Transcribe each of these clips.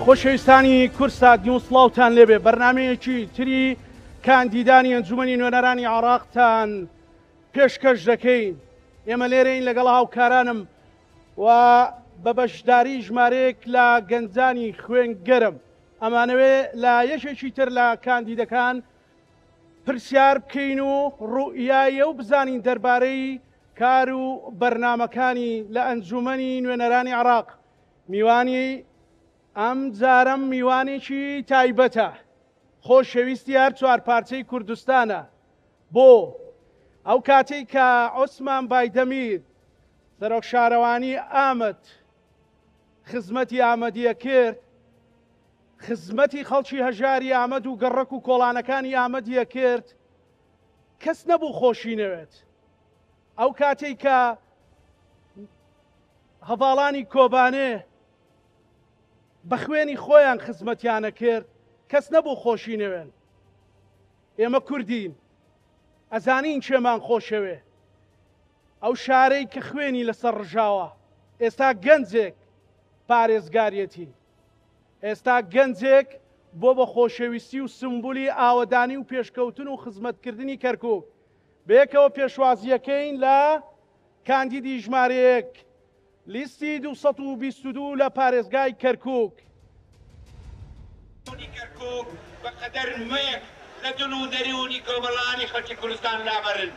خۆشەویستانی کوردسات نیوز سڵاوتان لێبێ بەرنمەیەکی تری کاندیدانی ئەنجومەنی نوێنەرانی عراقتان پێشکەش دەکەین ئێمە لێرەین لەگەڵ هاوکارانم و بە بەشداری ژمارەیەک لە گەنجانی خوێن گەرم ئەمانەوێ لە یەکێکی تر لە کاندیدەکان پرسیار بکەین و ڕوئیایە و بزانین دەربارەی کار و بەرنامەکانی لە ئەنجومەنی نوێنەرانی عراق میوانی ئەم جارەم میوانێکی تایبەتە خۆشەویستی هەر چوار پارچەی کوردستانە بۆ ئەو کاتەی کە عوسمان بایدەمیر سەرۆک شارەوانی ئامەد خزمەتی ئامەدیە کرد خزمەتی خەڵکی هەژاری ئامەد و گەڕەک و کۆڵانەکانی ئامەدیە کرد کەس نەبوو خۆشی نەوێت ئەو کاتەی کە هەڤاڵانی کۆبانێ بە خوێنی خۆیان خزمەتیانە کرد کەس نەبوو خۆشی نەوێن ئێمە کوردین ئەزانین کێمان خۆشەوێ ئەو شارەی کە خوێنی لەسەر ڕژاوە ئێستا گەنجێک پارێزگاریەتی ئێستا گەنجێک بۆ بە خۆشەویستی و سمبولی ئاوەدانی و پێشکەوتن و خزمەتکردنی کەرکک بەیەکەوە پێشوازیەکەین لە کاندیدی ژمارە یەک لیستی 222 لە پارێزگای کەرکک. کەرکوک بە قەدەر مەیەک لە دڵ و دەروونی کۆمەڵانی خەڵکی کوردستان لابەرن،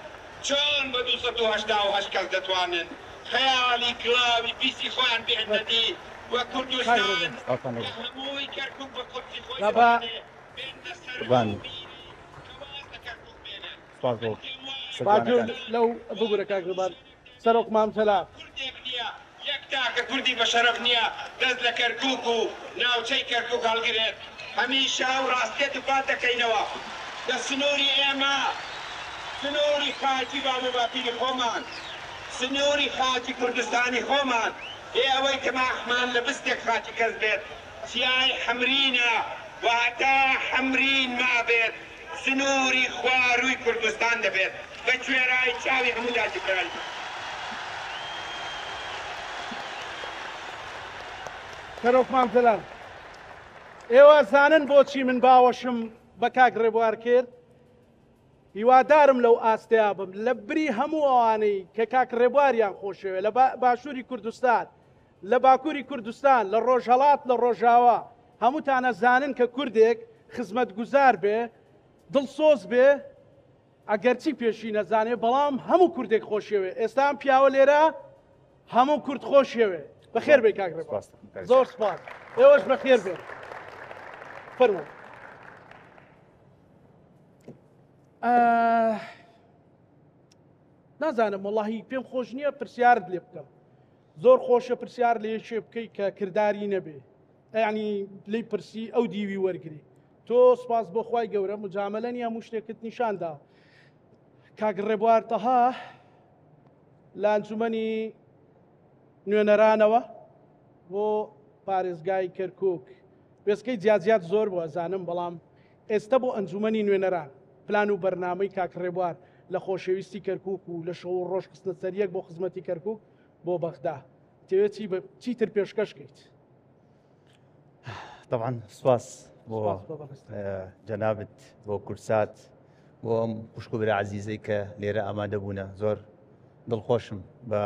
چۆن بە 288 کەس دەتوانن خەیاڵی گڵاوی پیسی خۆیان بهێننە دی و کوردستان کە هەمووی کەرکوک بە قورسی خۆی دەزانێ بێننە سەر ئەو بیرەی کە واز لە کەرکوک بێنن؟ من پێم وایە لەو ببورە کاک ڕێبوار سەرۆک مام جەلال. کوردێک نییە، یەک تاکە کوردی بە شەرەف نییە دەست لە کەرکووک و ناوچەی کەرکووک هەڵگرێت. هەمیشە ئەو ڕاستییە دووپات دەکەینەوە کە سنووری ئێمە سنووری خاکی باب و باپیری خۆمان، سنووری خاکی کوردستانی خۆمان، بێ ئەوەی تەماحمان لە بستێک خاکی کەس بێت، چیای حەمرینە و هەتا حەمرین مابێت سنووری خوارووی کوردستان دەبێت بە کوێرای چاوی هەموو داگیرکەرانی کوردستان. سەرۆک مام جەلال، ئێوە زانن بۆچی من باوەشم بە کاک ڕێبوار کرد؟ هیوادارم لەو ئاستەیا بم لە بری هەموو ئەوانەی کە کاک ڕێبواریان خۆشەوێ لە باشووری کوردستان، لە باکووری کوردستان، لە ڕۆژهەڵات، لە ڕۆژاوا، هەمووتان ئەزانن کە کوردێک خزمەتگوزار بێ، دڵسۆز بێ، ئەگەرچی پێشی نەزانێ، بەڵام هەموو کوردێک خۆشیەوێ. ئێستا ئەم پیاوە لێرە هەموو کورد خۆشیەوێ. بەخێر بێی کاک ڕێبوار. زۆر سپاس. ئێوەش بەخێر بێن. فەرموو. نازانم وەڵاهی پێم خۆش نییە پرسیارت لێ بکەم. زۆر خۆشە پرسیار لە یەکێ بکەی کە کرداری نەبێ یعنی لی پرسی ئەو دیوی وەرگری تۆ سپاس بۆ خوای گەورە مجاملە نیە هەموو شتێکت نیشاندا کاک ڕێبوار تەها لە ئەنجومەنی نوێنەرانەوە بۆ پارێزگای کەرکک وێستگەی جیاجیات زۆر بوو ئەزانم بەڵام ئێستا بۆ ئەنجومەنی نوێنەران پلان و بەرنامەی کاک ڕێبوار لە خۆشەویستی کەرکک و لە شەو و ڕۆژ خستنە سەریەک بۆ خزمەتی کەرکک بۆ بەغدا تەوێت چی چیتر پێشکەش کەیت؟ طبعا سپاس بۆ جەنابت بۆ کورسات بۆ ئەم خوشک و برا عزیزەی کە لێرە ئامادە بوونە زۆر دڵخۆشم بە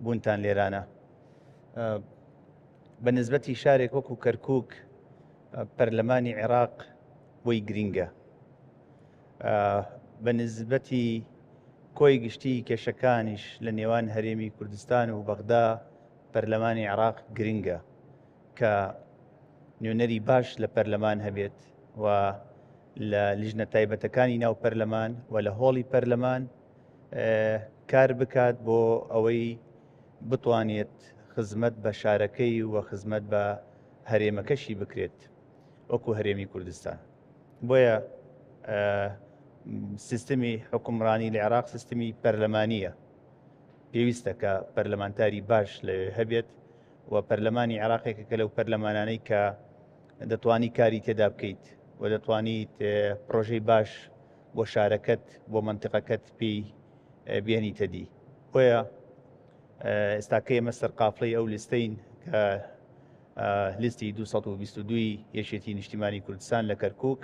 بوونتان لێرانە بە نسبەتی شارێک وەکو کەرکک پەرلەمانی عێراق بۆی گرینگە بە نسبەتی کۆی گشتی کێشەکانیش لە نێوان هەرێمی کوردستان و بەغدا پەرلەمانی عێراق گرنگە کە نوێنەری باش لە پەرلەمان هەبێت و لە لیژنە تایبەتەکانی ناو پەرلەمان و لە هۆڵی پەرلەمان کار بکات بۆ ئەوەی بتوانێت خزمەت بە شارەکەی و خزمەت بە هەرێمەکەشی بکرێت وەکو هەرێمی کوردستان. بۆیە سیستمی حکومڕانی لە عێراق سیستمی پەرلەمانیە پێویستە کە پەرلەمانتاری باش لەوێ هەبێت و پەرلەمانی عێراقێکە کە لەو پەرلەمانانەی کە دەتوانی کاری تێدا بکەیت و دەتوانیت پرۆژەی باش بۆ شارەکەت بۆ منتیقەکەت پێی بێنیتە دی بۆیە ئێستاکە ئێمە سەرقافڵەی ئەو لیستەین کە. لیستی 222 یەکێتی نیشتیمانی کوردستان لە کەرکک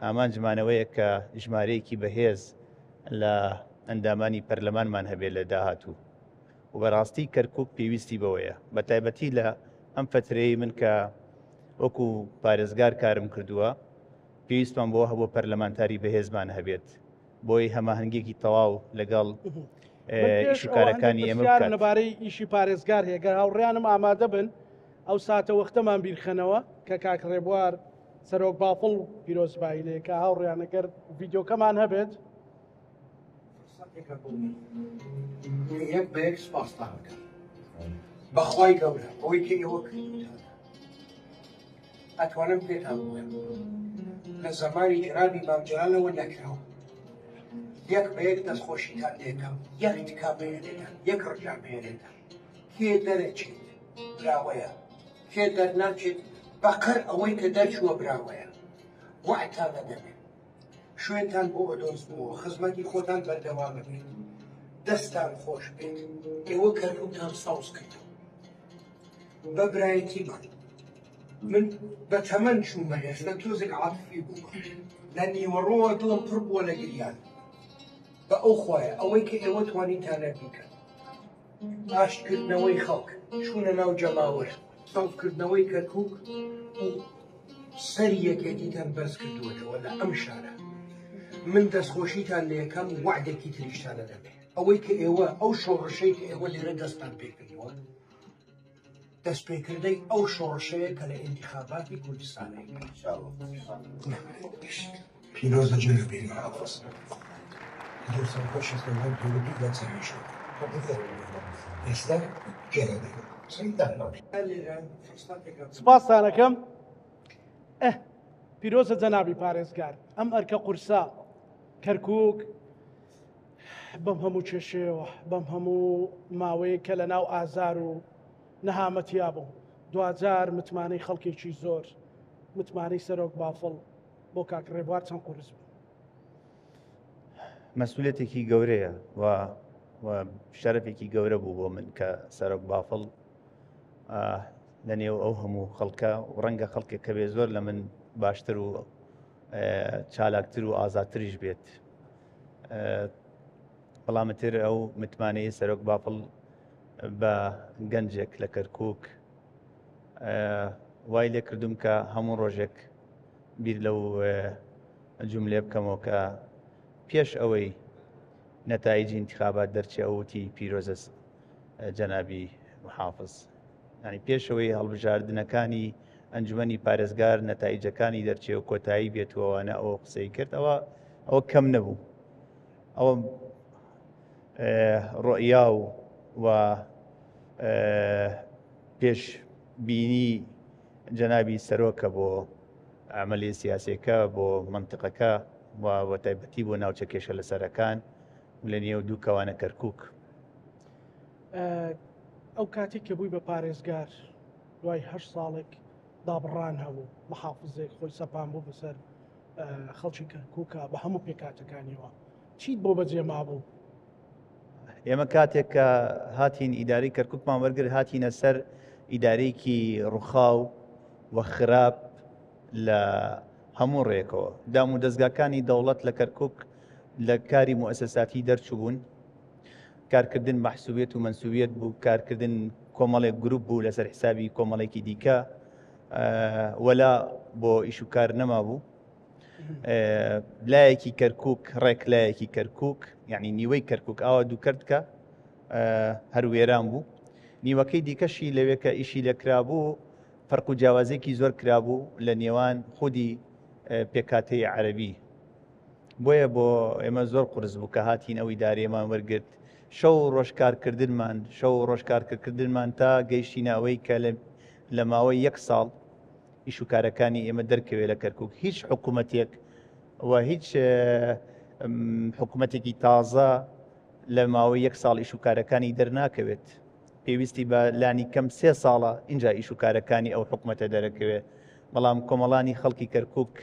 ئامانجمانەوەیە کە ژمارەیەکی بەهێز لە ئەندامانی پەرلەمانمان هەبێت لە داهاتوو و بەڕاستی کەرکک پێویستی بەوەیە بە تایبەتی لە ئەم فترەی من کە وەکو پارێزگار کارم کردووە پێویستمان بۆ هەبوو پەرلەمانتاری بەهێزمان هەبێت بۆی هەماهەنگێکی تەواو لەگەڵ ئیشوکارەکانی ئێمە بکات. لەبارەی ئیشی پارێزگار هەیە گەر هاوڕیانم ئامادە بن ئەو ساتە وەختەمان بیرخەنەوە کە کاک ڕێبوار سەرۆک بافڵ پیرۆزبایی لێ کە هاوڕیانە گەر ڤیددیوکەمان هەبێت. یەک بە یەک سپاستان بکەم بەخوای گەورە ئەوەی کە ئێوە کردوتانە ئەتوانم پێتان بڵێم لە زەمانی جەنابی مام جەلالەوە نەکراوە. یەک بە یەک دەستخۆشیتان لێکەم، یەک تکا بهێنێتان، یەک ڕجا بهێنێتان. کێ دەرەچێت براوەیە، کێ دەرناچێت بەقەر ئەوەی کە دەرچووە براوەیە. وەعدتان ئەدەمێ شوێنتان بۆ ئەدۆزمەوە، خزمەتی خۆتان بەردەوام ئەبێت. دەستتان خۆش بێت، ئێوە کەرکووکتان سەوز کردەوە. بە برایەتیمان من بە تەمەن چوومە ئێستا تۆزێک عاتفی بوومە لە نیوەڕۆوە دڵم پڕ بووە لە گریان بە ئەو خوایە ئەوەی کە ئێوە توانیتانە بیکەن ئاشتکردنەوەی خەڵک چوونە ناو جەماوەر سەوزکردنەوەی کەرکک و سەری یەکێتیتان بەرز کردووەتەوە لە ئەم شارە من دەستخۆشیتان لە یەکەم وعدێکی تریشتانە دەبێت ئەوەی کە ئێوە ئەو شۆڕشەی کە ئێوە لێرە دەستتان پێکردووە دەستپێکردەی ئەو شۆڕشەیە کە لە ئینتیخاباتی کوردستان پیرۆز لە جەنابی محافظ دووسەر خۆشی خۆمان پەیوەندی بە چەمیشە ئێستا جەنابی سپاستانەکەم ئە پیرۆزە جەنابی پارێزگار ئەم ئەرکە قورسە کەرکک بەم هەموو کێشەیەوە، بەم هەموو ماوەیەک کە لە ناو ئازار و نەهامەتیا بوو، دواجار متمانەی خەڵکێکی زۆر، متمانەی سەرۆک بافڵ بۆ کاک ڕێبوار چەند قورس بوو؟ مەسئولیەتێکی گەورەیە و و شەرەفێکی گەورە بوو بۆ من کە سەرۆک بافڵ لە نێو ئەو هەموو خەڵکە و ڕەنگە خەڵکێک کە بێ زۆر لە من باشتر و چالاکتر و ئازادتریش بێت بەڵام تر ئەو متمانەی سەرۆک بافڵ بە گەنجێک لە کەرکک وای لێ کردوم کە هەموو ڕۆژێک بیر لەو جملێ بکەمەوە کە پێش ئەوەی نەتایجی انتخابات دەرچێ ئەوتی پیرۆزە جەنابی محافظ ینی پێشەوەی هەڵبژاردنەکانی ئەنجومەنی پارێزگار نەتایجەکانی دەرچێ و کۆتایی بێت و ئەوانە ئەوە قسەی کرد ئەوە ئەوە کەم نەبوو ئەوە ڕۆیا و و پێش بینی جەنابی سەرۆکە بۆ عملی سیاسەکە بۆ منطقەکە و بە تایبەتی بۆ ناوچە کێشە لەسەرەکان لە نێو دوو کەوانە کەرکک. ئەو کاتێک کە بووی بە پارێزگار دوای هەشت ساڵێک دابڕان هەبوو، محافزێک خۆی سەپان بوو بەسەر خەڵکی کەرکووکا بە هەموو پێکهاتەکانیەوە، چیت بۆ بەجێ مابوو؟ ئێمە کاتێک کە هاتین ئیدارەی کەرکووکمان وەرگرت هاتینە سەر ئیدارەیەکی ڕوخاو و خراپ لە هەموو ڕێکەوە دام و دەستگاکانی دەوڵەت لە کەرکووک لە کاری موئەسەساتی دەرچووبوون کارکردن مەحسوبیەت و مەنسوبیەت بوو، کارکردن کۆمەڵێک گروپ بوو لەسەر حسابی کۆمەڵێکی دیکە، وەلا بۆ ئیش و کار نەمابوو. لایەکی کەرکک ڕێک لایەکی کەرکک یعنی نیوەی کەرکک ئاوا دوو کردکە هەر وێران بوو نیوەکەی دیکەشی لەوێ کە ئیشی لەکرابوو فەرق و جیاوازێکی زۆر کرابوو لە نێوان خودی پێکاتەی عەربی بۆیە بۆ ئێمە زۆر قورس بوو کە هاتین ئەو ئیدارەیەمان وەرگرت شەو و ڕۆژ کارکردنمان شەو و ڕۆژ کارکردنمان تا گەیشتینە ئەوەی کە لە ماوەی یەک ساڵ ئیش و کارەکانی ئێمە دەرکەوێت لە کەرکک هیچ حکوومەتێک و هیچ حکوومەتێکی تازە لە ماوەی یەک ساڵ ئیش و کارەکانی دەرناکەوێت پێویستی بە لانی کەم سێ ساڵە اینجا ئیش و کارەکانی ئەو حکوومەتە دەرەکەوێت بەڵام کۆمەڵانی خەڵکی کەرکک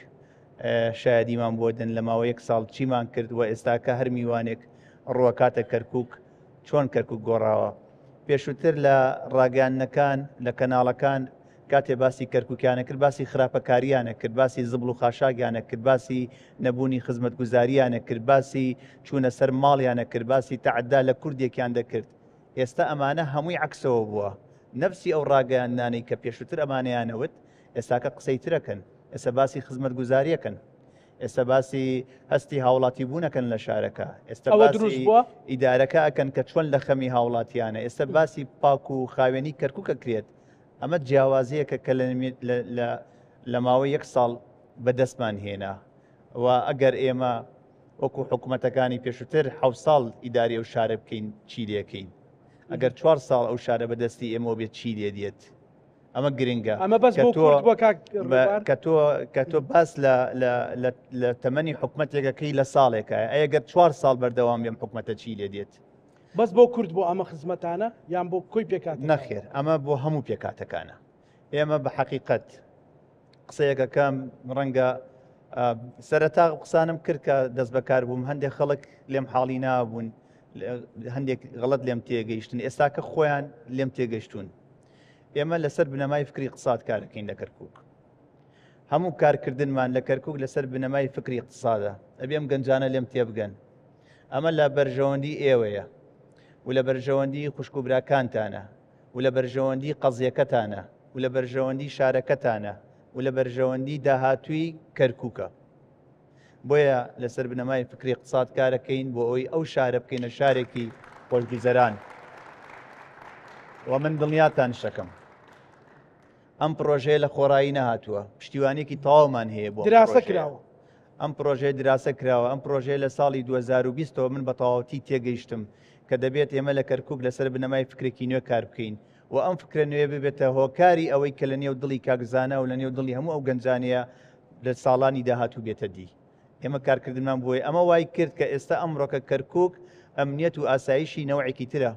شایەدیمان بۆ دەن لە ماوەی یەک ساڵ چیمان کرد و ئێستاکە هەر میوانێک ڕوەکاتە کەرکک چۆن کەرکک گۆڕاوە پێشووتر لە ڕاگەیاندنەکان لە کەناڵەکان کاتێ باسی کەرکوکیانە کرد باسی خراپەکاریانە کرد، باسی زبڵ و خاشاکیانە کرد، باسی نەبوونی خزمەتگوزاریانە کرد، باسی چوونە سەر ماڵیانە کرد، باسی تەعدا لە کوردێکیان دەکرد. ئێستا ئەمانە هەمووی عەکسەوە بووە. نەفسی ئەو ڕاگەیاندنانەی کە پێشووتر ئەمانەیانە وت، ئێستاکە قسەی ترەکەن. ئێستا باسی خزمەتگوزاریەکەن. ئێستا باسی هەستی هاوڵاتی بوونەکەن لە شارەکە. ئێستا باسی ئیدارەکە ئەکەن کە چۆن لە خەمی هاوڵاتیانە. ئێستا باسی پاک و خاوێنی کەرکوک ئەکرێت. ئەمە جیاوازییەکە کە لە ماوەی یەک ساڵ بەدەستمان هێنا و ئەگەر ئێمە وەکو حکوومەتەکانی پێشووتر حەو ساڵ ئیداری ئەو شارە بکەین چی لێکەین ئەگەر چوار ساڵ ئەو شارە بەدەستی ئێمەوە بێت چی لێ دێت ئەمە گرنگە ئەمە بەس بۆ کورد بۆ کاک کە تۆ کە تۆ باس لە لە تەمەنی حکوومەتێکەکەی لە ساڵێکە ئەگەر چوار ساڵ بەردەوام بێم حکوومەتە چی لێ دێت بەس بۆ کورد بۆ ئەمە خزمەتانە یان بۆ کۆی پێکهاتەکانە؟ نەخێر ئەمە بۆ هەموو پێکهاتەکانە. ئێمە بە حەقیقەت قسەیەکەکەم ڕەنگە سەرەتا قسانم کرد کە دەست بەکار بووم هەندێک خەڵک لێم حاڵی نابوون هەندێک غەڵت لێم تێگەیشتن ئێستا کە خۆیان لێم تێگەیشتون ئێمە لەسەر بنەمای فکری اقتصاد کارەکەین لە کەرکک هەموو کارکردنمان لە کەرکک لەسەر بنەمای فکری اقتصادە ئەبێ ئەم گەنجانە لێم تێبگەن ئەمە لە بەرژەوەندی ئێوەیە و لە بەرژەوەندی خوشک و براکانتانە و لە بەرژەوەندی قەزیەکەتانە و لە بەرژەوەندی شارەکەتانە و لە بەرژەوەندی داهاتووی کەرکووکە. بۆیە لەسەر بنەمای فکری اقتصاد کارەکەین بۆ ئەوەی ئەو شارە بکەینە شارێکی خۆشگوزەران و من دڵنیاتان شەکەم ئەم پرۆژەیە لە خۆڕایی نەهاتووە پشتیوانێکی تەواومان هەیە بۆ دراسە کراوە ئەم پرۆژەیە دراسە کراوە، ئەم پرۆژەیە لە ساڵی 2020 ەوە من بە تەواوەتی تێگەیشتم کە دەبێت ئێمە لە کەرکوک لەسەر بنەمای فکرێکی نوێ کار بکەین و ئەم فکرە نوێیە ببێتە هۆکاری ئەوەی کە لە نێو دڵی کاک زانا و لە نێو دڵی هەموو ئەو گەنجانەیە لە ساڵانی داهاتوو بێتە دی. ئێمە کارکردنمان بۆیە ئەمە وای کرد کە ئێستا ئەمڕۆکە کەرکوک ئەمنیەت و ئاسایشی نەوعێکی ترە.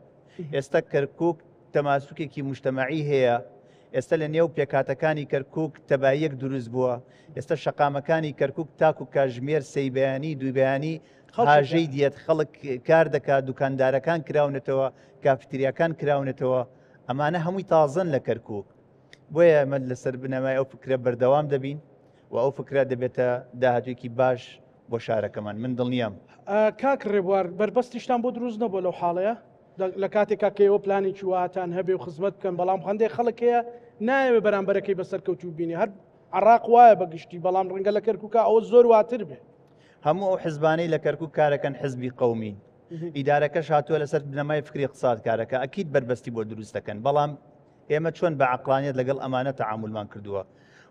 ئێستا کەرکوک تەماسوکێکی موجتەمەعی هەیە، ئێستا لە نێو پێکهاتەکانی کەرکوک تەباییەک دروست بووە، ئێستا شەقامەکانی کەرکوک تاکو کاژمێر سێی بەیانی دووی بەیانی هاژەی دێت، خەڵک کار دەکات، دوکاندارەکان کراونەتەوە، کافتریاکان کراونەتەوە، ئەمانە هەمووی تازەن لە کەرکوک. بۆیە ئێمە لەسەر بنەمای ئەو فکرە بەردەوام دەبین و ئەو فکرە دەبێتە داهاتوویەکی باش بۆ شارەکەمان، من دڵنیام. کاک ڕێبوار بەربەستیشتان بۆ دروست نەبووە لەو حاڵەیە؟ لە کاتێکا کە ئێوە پلانێکی واتان هەبێ و خزمەت بکەن بەڵام هەندێک خەڵک هەیە نایەوێ بەرامبەرەکەی بە سەرکەوتوو بینێ هەر عراق وایە بە گشتی بەڵام ڕەنگە لە کەرکووکە ئەوە زۆر واتر بێ. هەموو ئەو حزبانەی لە کەرکوک کارەکەن حزبی قەومین ئیدارەکەش هاتووە لەسەر بنەمای فکری اقتصاد کارەکە ئەکید بەربەستی بۆ دروست دەکەن بەڵام ئێمە چۆن بە عەقڵانیەت لەگەڵ ئەمانە تەعامولمان کردووە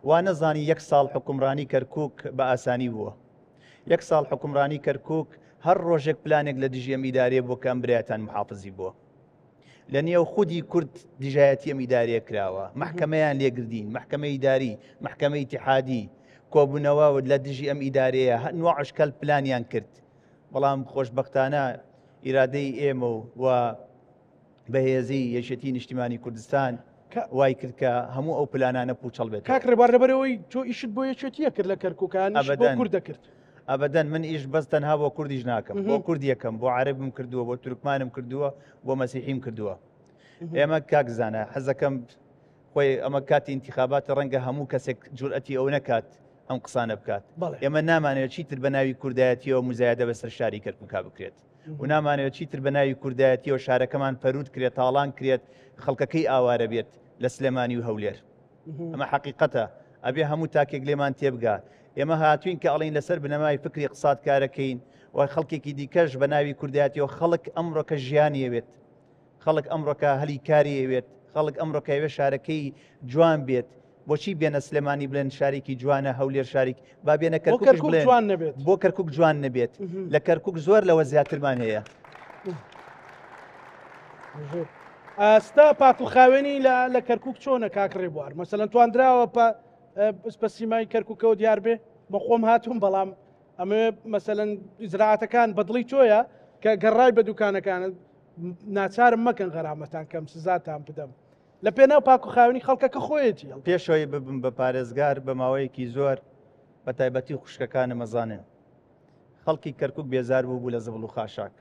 وا نەزانی یەک ساڵ حوکمڕانی کەرکوک بە ئاسانی بووە یەک ساڵ حوکمڕانی کەرکوک هەر ڕۆژێک پلانێک لە دژی ئەم ئیدارەیە بووە کە ئەم برایەتان محافزی بووە لە نێو خودی کورد دژایەتی ئەم ئیدارەیە کراوە مەحکەمەیان لێگردین مەحکەمە ئیداری مەحکەمە ئیتحادی کۆبوونەوە لە دژی ئەم ئیدارەیە هەنوە عشکەل پلانیان کرد بەڵام خۆشببختانە ئیرادەی ئێمە و بەهێزی یەکێتی نیشتیمانی کوردستان وای کرد کە هەموو ئەو پلانانە پوچەڵ بێت. کاک ڕێبوار لەبەرئەوەی تۆ ئیشت بۆ یەکێتیە کرد لە کەرکوک یان ئیشت بۆ کورد دەکرد؟ ئەبەدەن من ئیش بەس تەنها بۆ کوردیش ناکەم بۆ کورد یەکەم بۆ عەرەبم کردووە بۆ تورکمانم کردووە بۆ مەسیحیم کردووە ئێمە کاک زانا حەزەکەم خۆی ئەمە کاتی ئینتیخاباتە ڕەنگە هەموو کەسێک جورئەتی ئەو نەکات ئەم قسانە بکات ئێمە نامانەوێت چیتر بە ناوی کوردایەتیەوە مزایدە بەسەر شاری کەرکوکا بکرێت و نامانەوێت چیتر بە ناوی کوردایەتیەوە شارەکەمان پەروت کرێت تاڵان کرێت خەڵکەکەی ئاوارە بێت لە سلێمانی و هەولێر ئەمە حەقیقەتە ئەبێ هەموو تاکێک لێمان تێبگا ئێمە هاتوین کە ئەڵین لەسەر بنەمای فکری اقتصاد کارەکەین و خەڵکێکی دیکەش بە ناوی کوردایەتیەوە خەڵک ئەمڕۆکە ژیانیەوێت خەڵک ئەمڕۆکە هەلی کاری ئەوێت، خەڵک ئەمڕۆکە ئەوێت شارەکەی جوان بێت، بۆچی بێنە سلێمانی بڵێن شارێکی جوانە، هەولێر شارێک، با بێنە بۆ کەرکوکش کەرکوک بڵێن جوان نەبێت. بۆ کەرکوک جوان نەبێت، لە کەرکوک زۆر لەوە زیاترمان هەیە. زۆر. ئاستا پاک و خاوێنی لە لە کەرکوک چۆنە کاک ڕێبوار؟ مەسەلەن تواندراوە پە بە سیمای کەرکوکەوە دیار بێ؟ بە خۆم هاتووم بەڵام ئەمەوێ مەسەلەن ئیجرائاتەکان بەدڵی تۆیە کە گەڕای بە دوکانەکانت ناچارم مەکەن غەرامەتان کەم سزاتان بدەم لە پێناو پاک و خاوێنی خەڵکەکە خۆیەتی. پێشەوەی ببم بە پارێزگار بە ماوەیەکی زۆر بە تایبەتی خوشکەکانم ئەزانن خەڵکی کەرکک بێزار بوو بوو لە زبڵ و خاشاک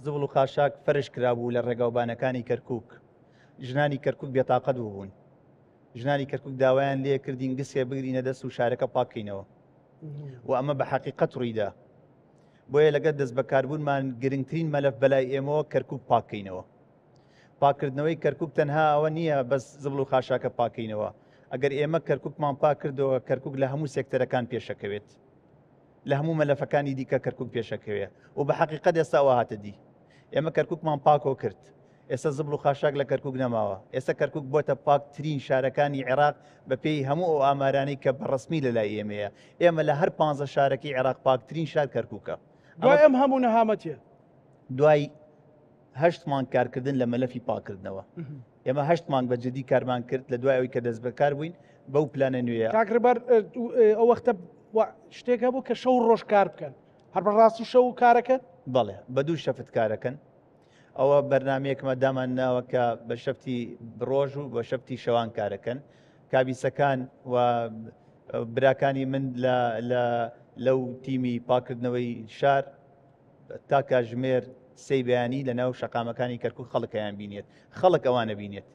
زبڵ و خاشاک فەرش کرابوو لە ڕێگاوبانەکانی کەرکک ژنانی کەرکک بێتاقەت بوون. ژنانی کەرکک داوایان لێ کردین گسێ بگرینە دەست و شارەکە پاککەینەوە و ئەمە بە حەقیقەت ڕوویدا. بۆیە لەگەر دەستبەکاربوونمان گرنگترین مەلەف بەلای ئێمەوە کەرکک پاککەینەوە. پاککردنەوەی کەرکک تەنها ئەوە نییە بەس زبڵ و خاشاکە پاکەینەوە. ئەگەر ئێمە کەرککمان پاک کردەوە کەرکک لە هەموو سێکتەرەکان پێشەکەوێت. لە هەموو مەلەفەکانی دیکە کەرکک پێشەکەوێ و بە حەقیقەت ئێستا ئەوە هاتە دی. ئێمە کەرککمان پاکۆ کرد. ئێستا زبڵ و خاشاک لە کەرکک نەماوە. ئێستا کەرکک بۆتە پاکترین شارەکانی عێراق بەپێی هەموو ئەو ئامارانەی کە بە ڕەسمی لە لای ئێمەیە. ئێمە لە هەر 15 شارەکەی عێراق پاکترین شار کەرککە. دوای ئەم هەموو نەهامەتیە. دوای هەشت مانگ کارکردن لە مەلەفی پاکردنەوە. ئێمە هەشت مانگ بە جدی کارمان کرد لە دوای ئەوەی کە دەستبەکار بووین بەو پلانە نوێیە. کاک ڕێبار ئەو وەختە شتێک هەبوو کە شەو ڕۆژ کار بکەن، هەر بەڕاستی شەو کارەکەن؟ بەڵێ بە دوو شەفت کارەکەن. ئەوە بەرنمەیەکمە دامان ناوە کە بە شەفتی ڕۆژ و بە شەفتی شەوان کارەکەن. کابیسەکان و براکانی من لە لەو تیمی پاکردنەوەی شار تا کاژمێر سێی بەیانی لە ناو شەقامەکانی کەرکوک خەڵک ئەیان بینێت خەڵک ئەوانە بینێت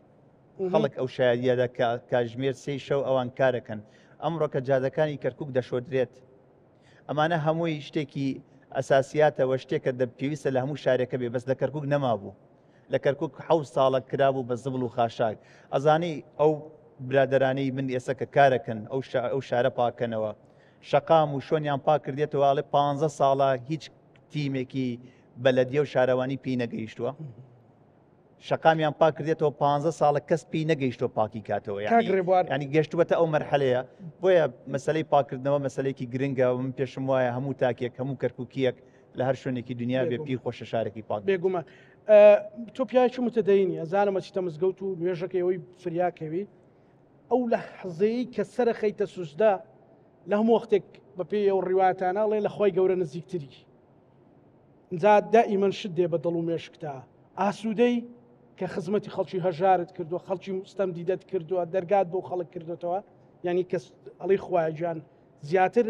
خەڵک ئەو شایەدیەدا کە کاژمێر سێی شەو ئەوان کارەکەن ئەمڕۆ کە جادەکانی کەرکوک دەشۆدرێت ئەمانە هەمووی شتێکی ئەساسیاتەوە شتێکە دە پێویستە لە هەموو شارێکە بێ بەس لە کەرکوک نەمابوو لە کەرکوک حەو ساڵە کرابوو بە زبڵ و خاشاک ئەزانی ئەو برادەرانەی من ئێستا کە کارەکەن ئەو شارە پاکەنەوە شەقام و شۆنیان پاک کردێتەوە ئەڵێ پانزە ساڵە هیچ تیمێکی بەلەدیە و شارەوانی پێی نەگەیشتووە شەقامیان پاک کردێتەوە پانزە ساڵە کەس پێی نەگەیشتووە پاکی کاتەوە کاک ڕێبوار ینی گەشتووەتە ئەو مەرحەلەیە بۆیە مەسلەی پاکردنەوە مەسلەیەکی گرنگە و من پێشم وایە هەموو تاکێک هەموو کەرکوکیەک لە هەر شوێنێکی دنیا بێ پێی خۆشە شارێکی پاک بێت. بێگومان تۆ پیاوێکی متدەینی ئەزانم ئەچیتە مزگەوت و نوێژەکەی ئەوەی فریاکەوی ئەو لەحزەیەی کە سەرەخەیتە سوجدە لە هەموو وەختێک بەپێی ئەو ڕیواتانە ئەڵێ لە خوای گەورە نزیکتری جا دائیمەن شت دێ بە دڵ و مێشکتا ئاسوودەی کە خزمەتی خەڵکی هەژارت کردووە خەڵکی ستەم دیدەت کردووە دەرگات بۆ خەڵک کردوتەوە یعنی کەس ئەڵی خوایە گیان زیاتر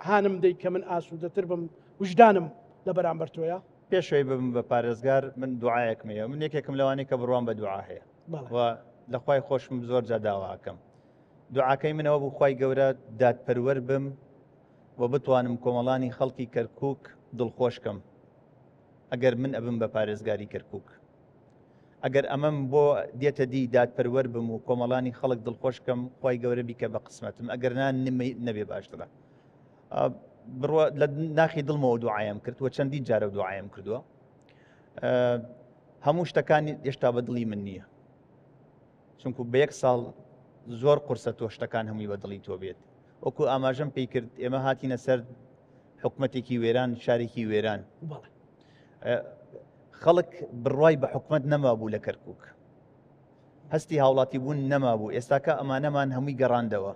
هانم دەی کە من ئاسوودەتر بم وژدانم لە بەرامبەر تۆیە پێشەوەی ببم بە پارێزگار من دوعاەکم هەیە من یەکێکم لەوانەیە کە بڕوام بە دوعا هەیە و لە خوای خۆشم زۆر جا داواکەم دوعاکەی منەوە بوو خوای گەورە دادپەروەر بم و بتوانم کۆمەڵانی خەڵکی کەرکک دڵخۆشکەم ئەگەر من ئەبم بە پارێزگاری کەرکک ئەگەر ئەمەم بۆ دێتە دی دادپەروەر بم و کۆمەڵانی خەڵک دڵخۆشکەم خی گەورە بیکە بە قسمەتم ئەگەر نا نەبێ باشترە بڕۆ لە ناخی دڵمەوە دوعایم کرد و چەندین جارە دوعایم کردووە هەموو شتەکانی هێشتا بە دڵی من نییە چونکو بە یەک ساڵ زۆر قورسە تۆ شتەکان هەمووی بە دڵی تۆ بێت وەکو ئاماژەم پێی کرد ئێمە هاتینە سەر حکومەتێکی وێران شارێکی وێران خەڵک بڕوای بە حکومەت نەما بوو لە کەرکک هەستی هاوڵاتی بوون نەما بوو ئێستاکە ئەمانەمان هەمووی گەڕاندەوە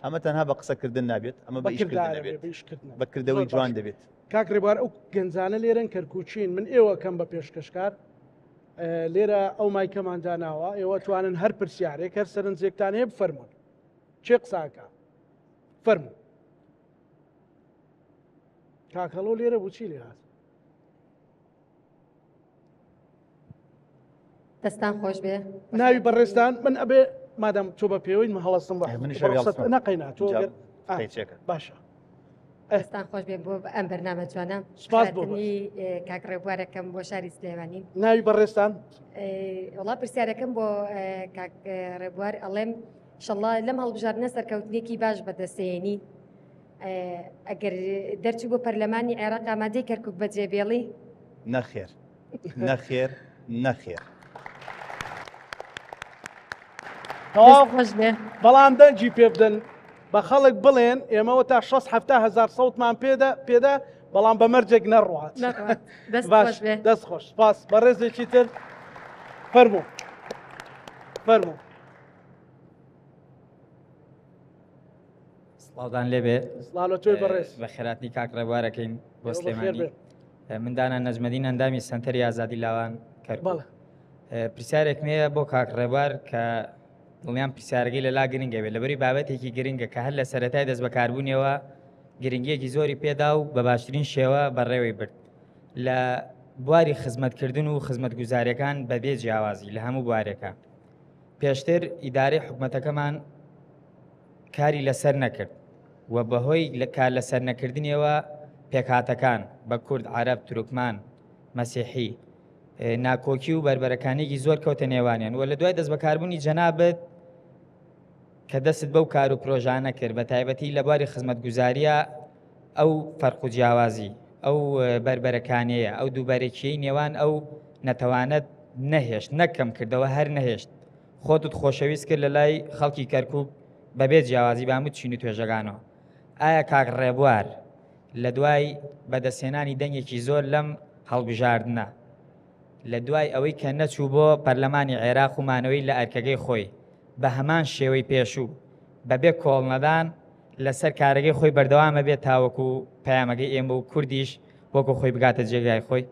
ئەمە تەنها بە قسەکردن نابێت ئەمە بە ئیشکردن بە کردەوەی جوان دەبێت کاک ڕێبوار ئەو گەنجانە لێرەن کەرکوچین من ئێوە کەم بە پێشکەشکار لێرە ئەو مایکەمان داناوە ئێوە توانن هەر پرسیارێک هەر سەرنجێکتان هەیە بفەرمونون چێ قساکە فەرموو کاکەڵۆ لێرە بچی لێ هات دەستان خۆش بێ ناوی بەڕێزتان من ئەبێ مادەم تۆ بە پێوەی من هەڵستم بە نەقینا تۆ باشە دەستان خۆش بێ بۆ ئەم بەرنامە جوانە سپاس بۆ کاک ڕێبوارەکەم بۆ شاری سلێمانی ناوی بەڕێزتان وڵا پرسیارەکەم بۆ کاک ڕێبوار ئەڵێم شەڵا لەم هەڵبژاردنە سەرکەوتنێکی باش بەدەستێنی ئەگەر دەرچوو بۆ پەرلەمانی عێراق ئامادەی کەرکک بەجێ بێڵی؟ نەخێر نەخێر نەخێر. تەواو بەڵام دەنگی پێ بدەن بە خەڵک بڵێن ئێمەوە تا 6 هزار سەوتمان پێدا پێدا بەڵام بە مەرجێک نەڕوات دەست خۆش سپاس بەڕێزێکی تر فەرموو فەرموو. سڵاودان لێبێ سڵاو لە تۆی بەڕێز بە خێراتنی کاک ڕێبوارەکەین بۆ سلێمانی من دانا نەجمەدین ئەندامی سنتەری ئازادی لاوان کەرکوک پرسیارێک هەیە بۆ کاک ڕێبوار کە دڵنیام پرسیارەکەی لەلا گرنگە بێت لەبەری بابەتێکی گرنگە کە هەر لە سەرەتای دەست بەکاربوونیەوە گرنگیەکی زۆری پێدا و بە باشترین شێوە بەڕێوەی برد لە بواری خزمەتکردن و خزمەتگوزاریەکان بەبێ جیاوازی لە هەموو بوارێکە پێشتر ئیدارەی حکومەتەکەمان کاری لەسەر نەکرد و بەهۆی لە کار لەسەر نەکردنیەوە پێکهاتەکان بە کورد، عەرەب، تورکمان، مەسیحی ناکۆکی و بەربەرەکانیەکی زۆر کەوتە نێوانیان و لە دوای دەستبەکاربوونی جەنابت کە دەست بەو کار و پرۆژانە کرد بە تایبەتی لە بواری خزمەتگوزاریە ئەو فەرق و جیاوازی ئەو بەربەرەکانەیە ئەو دووبەرەکیەی نێوان ئەو نەتەوانەت نەهێشت نەکەم کردەوە هەر نەهێشت خۆتت خۆشەویست کرد لە لای خەڵکی کەرکک بەبێ جیاوازی باموت چین و توێژەکانەوە ئایا کاک ڕێبوار لە دوای بەدەستهێنانی دەنگێکی زۆر لەم هەڵبژاردنە، لە دوای ئەوەی کە نەچوو بۆ پەرلەمانی عێراق و مانەوەی لە ئەرکەکەی خۆی بە هەمان شێوەی پێشوو بەبێ کۆڵنەدان لەسەر کارەکەی خۆی بەردەوامە بێت تاوەکو پەیامەکەی ئێمە و کوردیش وەکو خۆی بگاتە جێگای خۆی؟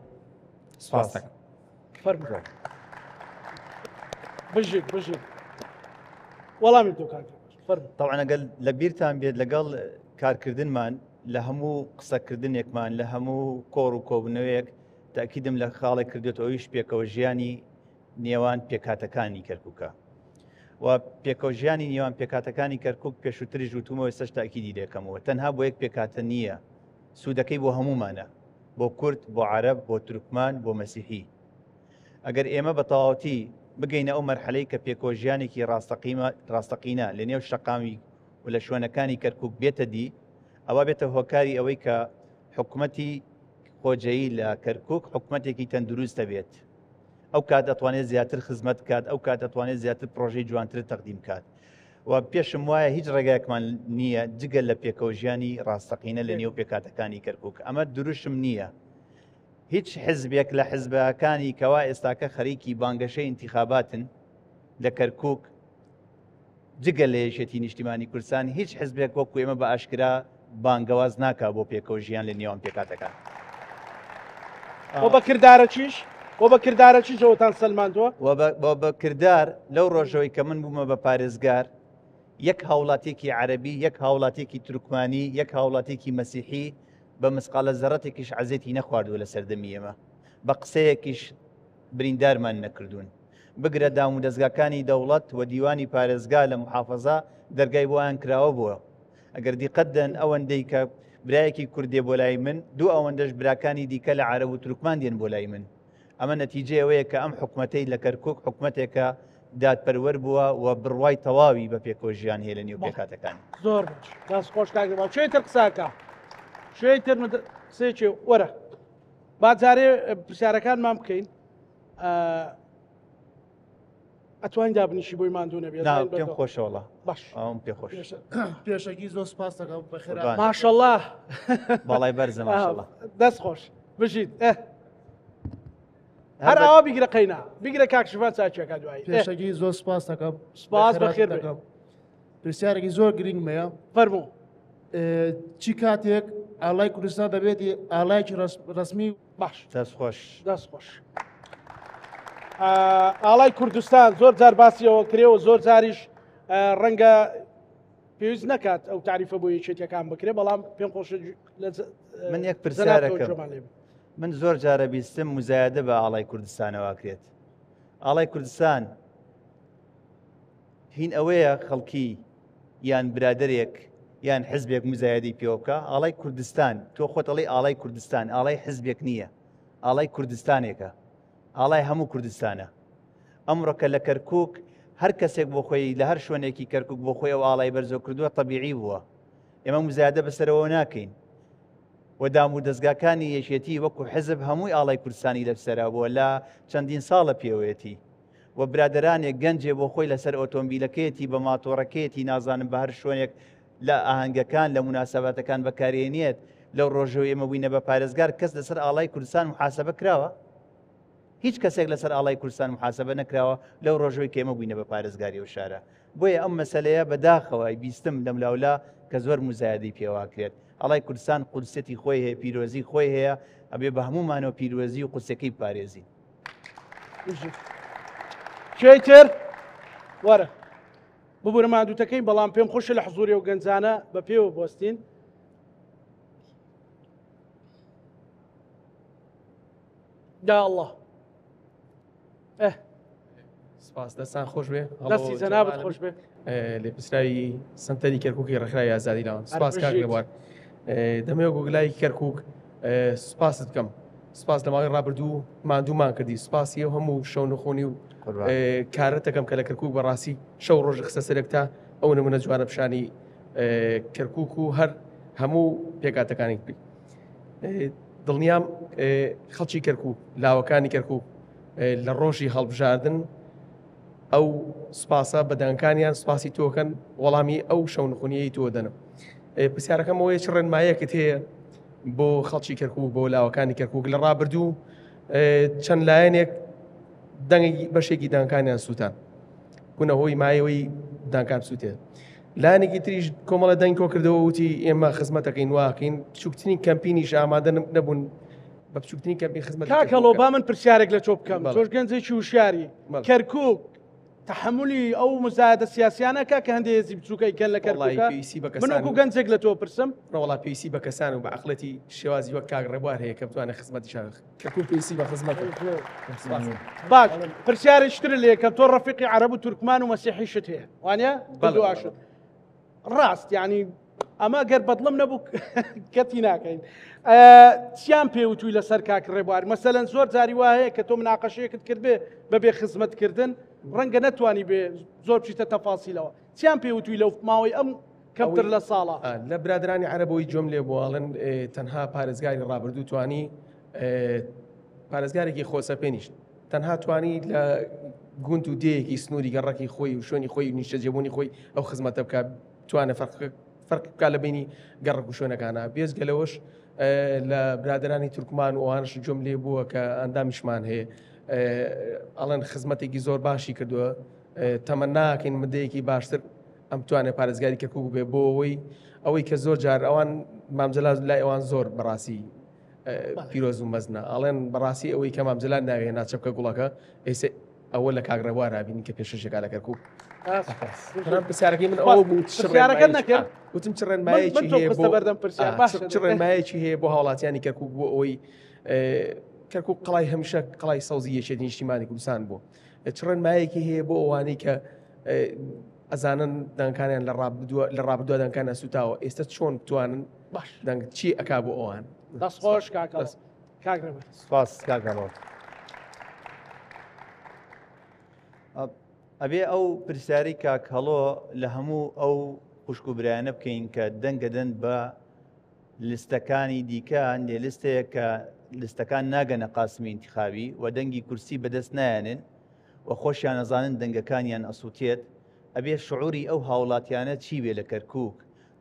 سپاس دەکەم. فەرموو. بژیت بژیت. وەڵامی تۆ کاک فەرموو. تەبعەن ئەگەر لە بیرتان بێت لەگەڵ کارکردنمان لە هەموو قسەکردنێکمان لە هەموو کۆڕ و کۆبوونەوەیەک تاکیدم لە خاڵێک کردێت ئەویش پێکەوە ژیانی نێوان پێکهاتەکانی کەرکووکە و پێکەوە ژیانی نێوان پێکهاتەکانی کەرکووک پێشووتریش وتومەوە ئێستاش تاکیدی دەکەمەوە تەنها بۆ یەک پێکهاتە نییە سوودەکەی بۆ هەموومانە بۆ کورد بۆ عەرەب بۆ تورکمان بۆ مەسیحی ئەگەر ئێمە بە تەواوەتی بگەینە ئەو مەرحەلەی کە پێکەوە ژیانێکی ڕاستەقینە لە نێو شەقامی و لە شوێنەکانی کەرکوک بێتە دی ئەوە بێتە هۆکاری ئەوەی کە حکومەتی خۆجێی لە کەرکوک حکومەتێکی تەندروست دەبێت ئەو کات دەتوانێت زیاتر خزمەت بکات ئەو کات دەتوانێت زیاتر پرۆژەی جوانتر تەقدیم بکات و پێشم وایە هیچ ڕێگایەکمان نییە جگە لە پێکەوە ژیانی ڕاستەقینە لە نێو پێکاتەکانی کەرکک ئەمە دروشم نییە هیچ حزبێک لە حزبەکانی کەوا ئێستاکە خەریکی بانگەشەی ئینتیخاباتن لە کەرکک جگە لە یەکێتی نیشتیمانی کوردستان هیچ حزبێک وەکو ئێمە بە ئاشکرا بانگەواز ناکا بۆ پێکەوە ژیان لە نێوان پێکهاتەکان. وە بە کردارەکیش وە بە کردارەکیش ئەوەتان سەلماندووە؟ وە بە کردار لەو ڕۆژەوەی کە من بوومە بە پارێزگار یەک هاوڵاتیەکی عەرەبی یەک هاوڵاتیەکی تورکمانی یەک هاوڵاتیەکی مەسیحی بە مسقالە زەڕەتێکیش عەزێتی نەخواردووە لە سەردەمی ئێمە بە قسەیەکیش بریندارمان نەکردوون، بگرە دامودەزگاکانی دەوڵەت و دیوانی پارێزگا لە موحافەزە دەرگای بۆیان کراوە بووە. ئەگەر دیقەت دەن ئەوەندەی کە برایەکی کورد دێ بۆ لای من، دوو ئەوەندەش براکانی دیکە لە عەرەب و تورکمان دێن بۆ لای من. ئەمە نەتیجەی ئەوەیە کە ئەم حکومەتەی لە کەرکوک حکومەتێکە دادپەروەر بووە و بڕوای تەواوی بە پێکەوە ژیان هەیە لە نێو پێکهاتەکانی. زۆر باش دەست خۆش کاک ڕێباز. کێی تر قسە ئەکا؟ کێی تر قسەی کێ؟ وەرە. با جارێ پرسیارەکانمان بکەین ئەتوانین دابنیشی بۆی ماندوو نەبێت پێم خۆشەوەڵا باش ئەوم پێ خۆش پێشەکی زۆر سپاس دەکەم بەخێر ماشەڵڵا باڵای بەرزە ماشەڵڵا دەست خۆش بژیت هەر ئاوا بیگرە قەینا بیگرە کاک شفا چاکیەکە دوایی پێشەکی زۆر سپاس دەکەم سپاس بەخێر دەکەم پرسیارێکی زۆر گرنگمەیە فەرموو چی کاتێک ئاڵای کوردستان دەبێت ئاڵایکی ڕسمی باش دەست خۆش دەست خۆش ئاڵای کوردستان زۆر جار باسیەوە کرێ و زۆر جاریش ڕەنگە پێویست نکات ئەو تعریفە بۆ یەکێتیەکان بکرێ بەڵام پێم خۆش من یەک پرسیارەکەم من زۆر جارە بیستم مزایدە بە ئاڵای کوردستانەوە کرێت ئاڵای کوردستان هین ئەوەیە خەڵکی یان برادەرێک یان حزبێک مزایدەی پێوە بکا ئاڵای کوردستان تۆ خۆت ئەڵێی ئاڵای کوردستان ئاڵای حزبێک نییە ئاڵای کوردستانێکە ئاڵای هەموو کوردستانە ئەمڕۆکە لە کەرکک هەر کەسێک بۆ خۆی لە هەر شوێنێکی کەرکک بۆ خۆی ئەو ئاڵای بەرزۆ کردووە طبیعی بووە ئێمە مزایدە بەسەرەوە ناکەین و دام و دەستگاکانی یەکێتی وەکو حزب هەمووی ئاڵای کوردستانی لەسەرا بووە لە چەندین ساڵە پێوەیەتی و برادەرانێک گەنجێ بۆ خۆی لەسەر ئۆتۆمبیلەکەیەتی بە ماتۆڕەکەیەتی نازانم بە هەر شوێنێک لە ئاهەنگەکان لە موناسەباتەکان بەکارێنێت لەو ڕۆژەوە ئێمە بووینە بە پارێزگار کەس لەسەر ئاڵای کوردستان محاسبە کراوە هیچ کەسێک لەسەر ئاڵای کوردستان محاسبە نەکراوە لەو ڕۆژەوەی کە ئێمە بووینە بە پارێزگاری ئەو شارە بۆیە ئەم مەسەلەیە بەداخەوە بیستم لەم لاولا کە زۆر مزایدەی پێواکرێت ئاڵای کوردستان قودسیەتی خۆی هەیە پیرۆزی خۆی هەیە ئەبێ بە هەموومانەوە پیرۆزی و قودسەکەی بپارێزین کێی تر وەرە ببورە ماندووتەکەین بەڵام پێم خۆشە لە حزوری و گەنجانە بە پێوە بۆستین یا الله سپاس دەستان خۆش بێ دەستی جەنابت خۆش بێ. لێپرسراوی سنتەری کەرکوکی ڕێکخراوی ئازادی لاوان. سپاس کاک ڕێبوار. دەمەوێت گۆگلای کەرکوک سپاست بکەم. سپاس لە ماوەی ڕابردوو ماندوومان کردی. سپاسی ئەو هەموو شەونخۆنی و کارت دەکەم کە لە کەرکوک بەڕاستی شەو ڕۆژ خستە سەرێک تا ئەو نمونە جوانە پیشانی کەرکوک و هەر هەموو پێکاتەکانی بی. دڵنیام خەڵکی کەرکوک، لاوەکانی کەرکوک لە ڕۆژی هەڵبژاردن ئەو سوپاسە بە دەنگەکانیان سوپاسی تۆکەن وەڵامی ئەو شەونخونیەی تۆ دەنم. پرسیارەکەم ئەوەیە چ ڕێنمایەکت هەیە بۆ خەڵکی کەرکوک بۆ لاوەکانی کەرکوک لە ڕابردوو چەند لایەنێک دەنگی بەشێکی دەنگەکانیان سووتان بوونە هۆی مایەوەی دەنگەکان سووتێت لایەنێکی تریش کۆمەڵە دەنگ کۆکردەوە وتی ئێمە خزمەتەکەین واکەین بچووکترین کەمپینیش ئامادە نەبوون بە بچووکترین کەمپین خزمەت کاک هەڵۆ با من پرسیارێک لە تۆ بکەم تۆش گەنجێکی وشیاری کەرکوک تحملی ئەو مزایدە سیاسیانە کە کە هەندێ هێزی بچووکەی کەن لە کەرکوکە من وەکو گەنجێک لە تۆ پرسم وەڵا پێویستی بە کەسان و بە عەقڵێتی شێوازی وەک کاک ڕێبوار هەیە کە بتوانێت خزمەتی شار کەرکوک پێویستی بە خزمەتە. باش پرسیارێکی تر لێ کەم تۆ ڕەفیقی عەرەب و تورکمان و مەسیحیشت هەیە وانە بەڵێ ڕاست یعنی ئەمە گەر بەدڵم نەبوو کەتی ناکەین چیان پێوتوی لەسەر کاک ڕێبوار مەسەلەن زۆر جاری وا هەیە کە تۆ مناقەشەیەکت کرد بێ بەبێ خزمەتکردن ڕەنگە نەتوانی بێ زۆر بچیتە تەفاسیلەوە چیان پێوتوی لەو ماوەی ئەم کەمتر لە ساڵە لە برادرانی عەرەبەوەی گوێم لێ بوو ئەڵێن تەنها پارێزگاری ڕابردوو توانی پارێزگارێکی خۆسەپێنیش تەنها توانی لە گوند و دێیەکی سنووری گەڕەکی خۆی و شوێنی خۆی و نیشتەجێبوونی خۆی ئەو خزمەتە بکات توانێت فەرق بکات لە بینی گەڕەک و شوێنەکانە بێجگە لەوەش لە برادرانی تورکمان و ئەوانش گوێم لێ بووە کە ئەندامیشمان هەیە ئەڵێن خزمەتێکی زۆر باشی کردووە تەمەناکەین مدەیەکی باشتر ئەم توانێت پارێزگاری کەرکوک بێ بۆ ئەوەی ئەوەی کە زۆر جار ئەوان مامجلال لای ئەوان زۆر بەڕاستی پیرۆز و مەزنە ئەڵێن بەڕاستی ئەوەی کە مامجلال ناوێ ناچەپکە گوڵەکە ئێستا ئەوە لە کاک ڕێبوار بینی کە پێشەشێکا لە کەرکوک پرسیارەکەی من ئەوە بوو پرسیارەکە نەکرد وتم چ ڕێنمایەکی هەیە بۆ بەردەم پرسیار چ ڕێنمایەکی هەیە بۆ هاوڵاتیانی کەرکوک بۆ ئەوەی کەرکوک قەڵای هەمیشە قەڵای سەوزی یەکێتی نیشتیمانی کوردستان بوو چ ڕێنمایەکی هەیە بۆ ئەوانەی کە ئەزانن دەنگەکانیان لە ڕابردووە لە ڕابردووە دەنگەکانیان سوتاوە ئێستا چۆن بتوانن باش دەنگ چی ئەکا بۆ ئەوان دەست خۆش کاکە کاک ڕێبەر سپاس کاک هەڵۆ ئەبێ ئەو پرسیاری کاک هەڵۆ لە هەموو ئەو خوشک و برایانە بکەین کە دەنگەدەن بە لستەکانی دیکە هەندێ لستەیە کە لستەکان ناگەنە قاسمی ئینتخابی و دەنگی کورسی بەدەست نایەنن و خۆشیان ئەزانن دەنگەکانیان ئەسوتێت، ئەبێ شعوری ئەو هاوڵاتیانە چی بێ لە کەرکوک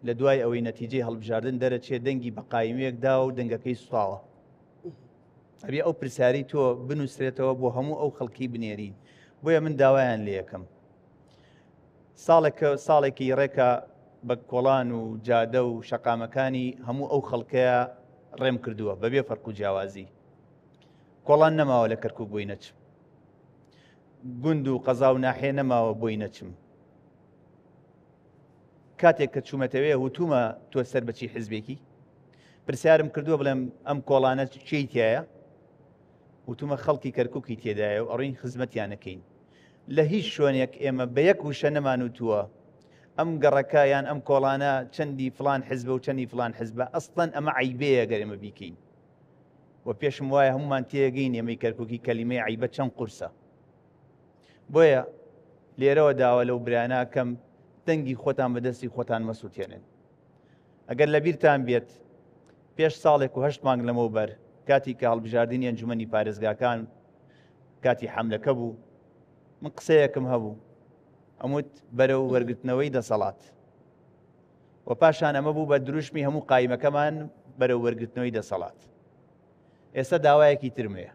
لە دوای ئەوەی نەتیجەی هەڵبژاردن دەرەچێ دەنگی بە قایمێک داوە و دەنگەکەی سوتاوە؟ ئەبێ ئەو پرسیارەی تۆ بنووسرێتەوە بۆ هەموو ئەو خەڵکی بنێرین. بۆیە من داوایان لێ ئەکەم ساڵێکە ساڵێکی ڕێکە بە کۆڵان و جادە و شەقامەکانی هەموو ئەو خەڵکەیە ڕێم کردووە بەبێ فەرق و جیاوازی کۆڵان نەماوە لە کەرکک بۆی نەچم گوند و قەزا و ناحێ نەماوە بۆی نەچم کاتێک کە چوومەتەوێ وتومە تۆ سەر بەچی حزبێکی پرسیارم کردووە بڵێم ئەم کۆڵانە چی تایە وتومە خەڵکی کەرککی تێدایە و ئەڕین خزمەتیانەکەین لە هیچ شوێنێک ئێمە بە یەک وشە نەمانوتووە ئەم گەڕەکە یان ئەم کۆڵانە چەندی فلان حزبە و چەندی فلان حزبە ئەسڵەن ئەمە عیبەیە گەر ئێمە بیکەین و پێشم وایە هەمومان تێگەین ئێمەی کەرککی کەلیمەی عیبە چەند قورسە بۆیە لێرەوە داوا لەو برانە کەم دەنگی خۆتان بەدەستی خۆتان مەسووتێنن ئەگەر لەبیرتان بێت پێش ساڵێک و هەشت مانگ لەمەوبەر کاتی کە هەڵبژاردنی ئەنجومەنی پارێزگاکان کاتی حەملەکە بوو من قسەیەکم هەبوو ئەموت بەرەو وەرگرتنەوەی دەسەڵات و پاشان ئەمە بوو بە دروشمی هەموو قایمەکەمان بەرەو وەرگرتنەوەی دەسەڵات ئێستا داوایەکی ترم هەیە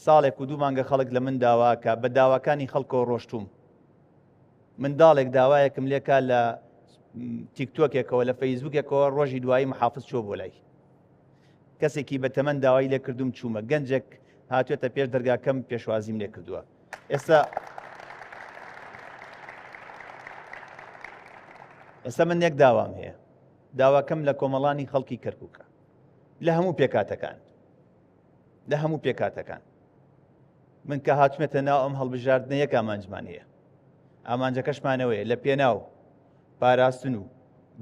ساڵێک و دوو مانگە خەڵک لە من داواکە بە داواکانی خەڵکەوە ڕۆشتوم منداڵێک داوایەکم لێکا لە تیکتۆکێکەوە لە فەیسبوکێکەوە ڕۆژی دوایی محافز چۆ بۆ لای کەسێکی بە تەمەن داوای لێ کردوم چوومە گەنجێک هاتوێتە پێش دەرگاکەم پێشوازیم لێ کردووە ئێستا ئێستا من یەک داوام هەیە داواکەم لە کۆمەڵانی خەڵکی کەرکووکە لە هەموو پێکاتەکان لە هەموو پێکاتەکان من کە هاتمێتە ناو ئەم هەڵبژاردنە یەک ئامانجمان هەیە. ئامانجەکەشمانەوەیە لە پێناو پاراستن و